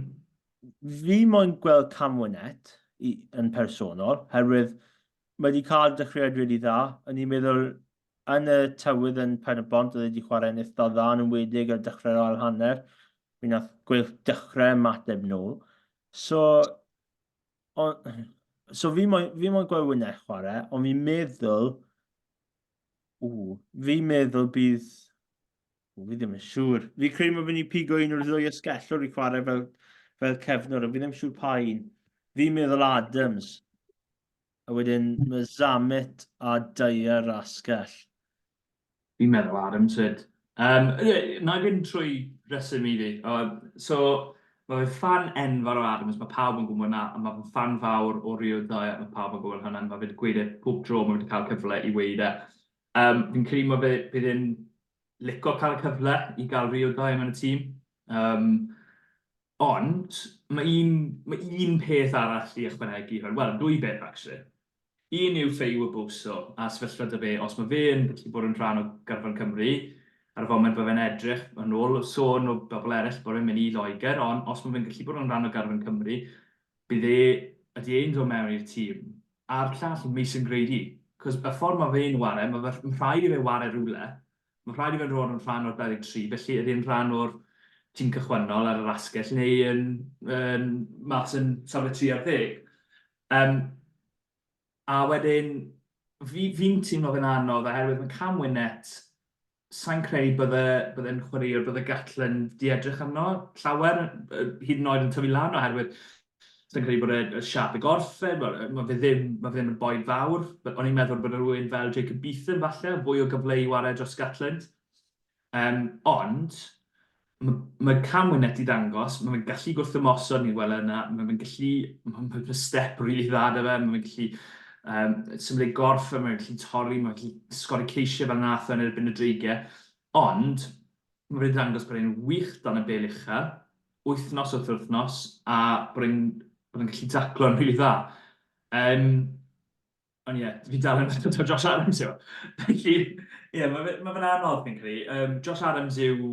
Speaker 2: Fi moyn gweld Cam Winnett i, yn personol, herwydd mae wedi cael dechreuad really dda. O'n i'n meddwl yn y tywydd yn Pen y Bont, oedd wedi chwarae'n eitha dda yn enwedig ar dechrau'r ail hanner. Mi nath Gweilch dechrau ymateb nôl. So, on, so fi moyn, fi moyn gweld Wynne chwarae, ond fi'n meddwl, ww, fi'n meddwl bydd, ww, fi ddim yn siŵr. Fi'n credu mae fynd i pigo un o'r ddwy asgellwr i chwarae fel, fel cefnwr, ond fi ddim siŵr pa un. Fi'n meddwl Adams. A wedyn mae Zammit a Dyer asgell.
Speaker 1: Fi'n meddwl Adams 'fyd. Yym, na i fynd trwy reswm i fi. So, mae fe'n ffan enfawr o Adams, mae pawb yn gwybod 'na, a mae fe'n ffan fawr o Rio Dyer, mae pawb yn gwybod hwnna, mae fe 'di gweud e pob tro mae wedi cael cyfle i weud e. Um, fi'n credu mae fe, bydd e'n lico cael y cyfle i gael Rio Dyer mewn y tîm. Um, ond mae un, mae un peth arall i ychwanegu hwn, wel, dwy beth actually. Un yw Feyi Waboso a sefyllfa 'da fe, os mae fe yn gallu bod yn rhan o garfan Cymru, ar y foment mae fe'n edrych yn ôl sôn o bobl eraill bod e'n mynd i Loegr, ond os mae fe'n gallu bod yn rhan o garfan Cymru, bydd e, ydy e'n dod mewn i'r tîm. A'r llall yw Mason Grady, cos y ffordd mae fe'n ware, mae fe, mae'n rhaid i fe ware rhywle, mae'n rhaid i fe fod yn rhan o'r 23, felly ydy e'n rhan o'r tîm cychwynnol ar yr asgell neu yn, yn mas yn safle 3 ar 10. Um, a wedyn, fi'n fi teimlo fe'n anodd oherwydd mae Cam Winnett, sa'n credu bydde, bydde'n chwaraewr, bydde Gatland di edrych arno llawer, hyd yn oed yn tyfu lan oherwydd sa'n credu bod e siap y gorff e, mae fe ddim, mae fe ddim yn boi fawr. O'n i'n meddwl bod rhywun fel Jacob Beetham falle, fwy o gyfle i ware dros Gatland. Um, ond, mae, mae Cam Winnett i ddangos, mae fe'n gallu gwrthymosod, ni'n gweld yna, mae fe'n gallu, mae fe'n step rili dda da fe, mae fe'n gallu um, symud ei gorff, mae fe'n gallu torri, mae'n gallu sgori ceisiau fel nath yn erbyn y Dreigiau. Ond, mae fe'n dangos bod e'n wych dan y bel uchel, wythnos wrth wythnos, a bod e'n bod e'n gallu taclo'n rili dda. Um, Ond ie, fi dal yn meddwl taw Josh Adams yw e. Felly, ie, mae fe, ma fe'n anodd fi'n credu. Um, Josh Adams yw,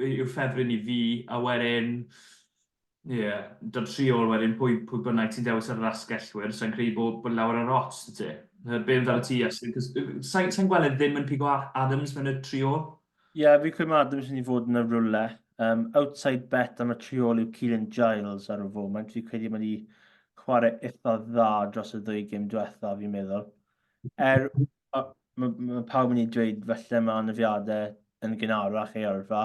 Speaker 1: yw ffefryn i fi, a wedyn, ie, yeah, dod tri ôl wedyn, pwy, pwy bynnag ti'n dewis ar yr asgellwyr, sa'n credu bod, bod lawer ar ots 'da ti. Be amdano ti, Iestyn? Cos sa'n sa gweld e ddim yn pigo Adams mewn y tri ôl.
Speaker 2: Ie, yeah, fi credu mae Adams yn mynd i fod yn y rwle. Um, outside bet am y tri ôl yw Keelan Giles ar y foment. Fi credu mae wedi chwarae eitha dda dros y ddwy gêm diwetha, fi'n meddwl. Er, mae, ma pawb yn ei dweud falle mae anafiadau yn gynharach ei yrfa,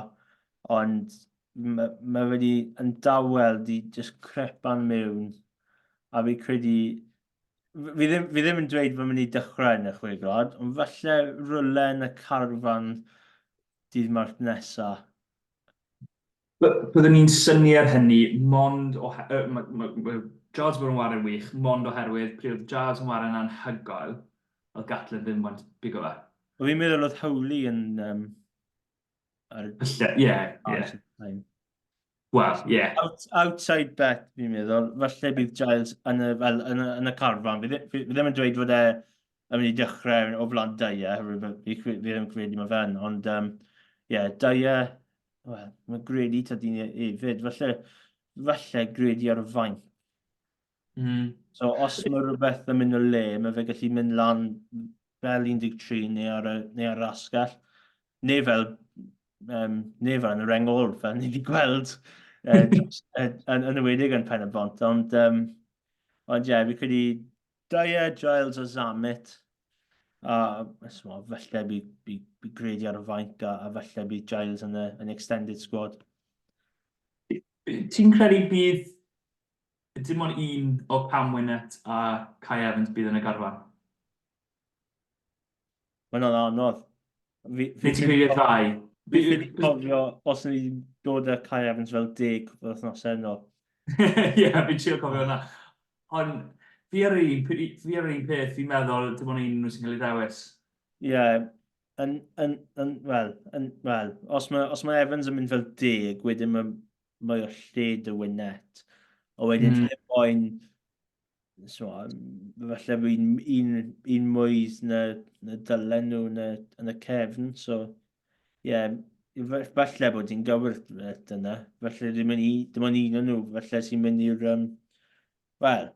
Speaker 2: ond mae, mae wedi yn dawel di just crepan mewn, a fi credu Fi ddim, fi ddim yn dweud fod mynd i dechrau yn y chwe gwlad, ond falle rywle yn y carfan dydd Mawrth nesa.
Speaker 1: Byddwn ni'n synnu ar hynny, mond o... Mae ma, ma Giles bod yn ware'n wych, mond oherwydd pryd oedd Giles yn ware'n anhygoel, oedd Gatland ddim moyn bigo fe.
Speaker 2: Wel, fi'n meddwl oedd Howley yn... Um,
Speaker 1: ar, Falle, ie, ie. Wel, ie. Yeah.
Speaker 2: Out, outside bet, fi'n meddwl. Falle bydd Giles yn y, fel, yn y, yn y carfan. Fi, fi, fi ddim yn dweud fod e yn mynd i dechrau o flan Dyer, fi, fi, fi ddim yn credu mae fe'n, ond um, yeah, Dyer, well, mae Grady ta dyn hefyd, falle, falle Grady ar y fainc. Mm. So os mae rhywbeth yn mynd o le, mae fe gallu mynd lan fel 13 neu ar y, neu ar yr asgell, neu fel, um, neu fel yn y reng ôl, fel ni wedi gweld uh, dros, uh, yn, yn ywedig yn Pen y Bont. Ond, um, ond ie, yeah, fi credu Dyer, Giles a Zammit, a so, falle by, by, by Grady ar y fainc a, a falle bydd Giles yn y, yn extended squad.
Speaker 1: Ti'n credu bydd Dim ond un o Cam Winnett a Kai Evans bydd yn y garfan.
Speaker 2: Mae hwnna'n anodd.
Speaker 1: Fi, fi Neu ti'n credu'r ddau?
Speaker 2: Fi wedi cofio os ni wedi dod â Kai Evans fel deg fel wythnosau yn ôl.
Speaker 1: Ie, fi'n trio cofio hwnna. Ond fi ar yr un, fi ar yr un peth, fi'n meddwl dim ond un nhw sy'n cael ei ddewis.
Speaker 2: Ie, yeah, yn, yn, yn, wel, yn, wel, os mae, os mae Evans yn mynd fel deg, wedyn mae mae o lled y Wynette. A wedyn mm. ti ddim moyn, so, falle bod un, un, un mwy na, na dylen nhw yn y, yn y cefn. So, ie, yeah, falle bod ti'n gywir dyna. Falle ddim yn dim ond un o'n nhw, falle sy'n mynd i'r um, Wel,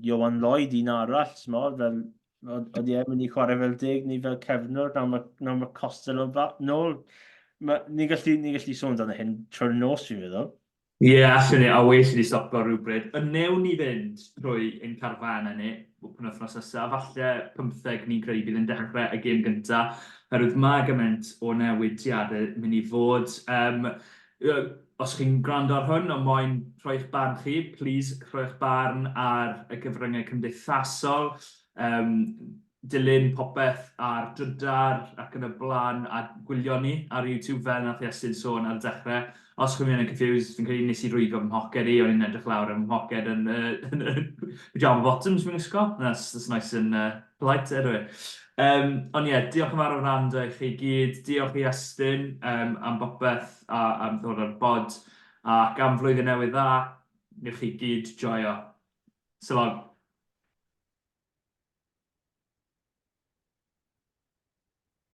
Speaker 2: Ioan Lloyd, un arall, smo, fel, oedd e'n mynd i chwarae fel deg neu fel cefnwr, nawr mae, nawr mae Costello nôl. Ma, ni'n gallu, ni gallu sôn amdano hyn trwy'r nos, fi'n meddwl.
Speaker 1: Ie, yeah, allan ni, a well i ni stopo rhywbryd. Ond newn ni fynd trwy ein carfanau ni penwythnos nesaf, falle 15 ni'n credu bydd yn dechrau y gêm gyntaf, oherwydd mae gymaint o newidiadau mynd i fod. Um, Os chi'n gwrando ar hwn a moyn rhoi'ch barn chi, plîs rhowch barn ar y cyfryngau cymdeithasol. Um, dilyn popeth ar drydar ac yn y blaen a gwylio ni ar YouTube fel nath Iestyn sôn ar y dechrau. Os chi'n mynd yn confused, fi'n credu nes i rwygo fy mhoced i, o'n i'n edrych lawr yn fy mhoced yn, yn y pyjama bottoms fi'n wisgo. That's nice and polite, anyway. Ond ie, yeah, diolch yn fawr am wrando i chi gyd. Diolch i Iestyn am bopeth a am ddod ar bod. Ac am flwyddyn newydd dda, newch chi gyd joio. So long.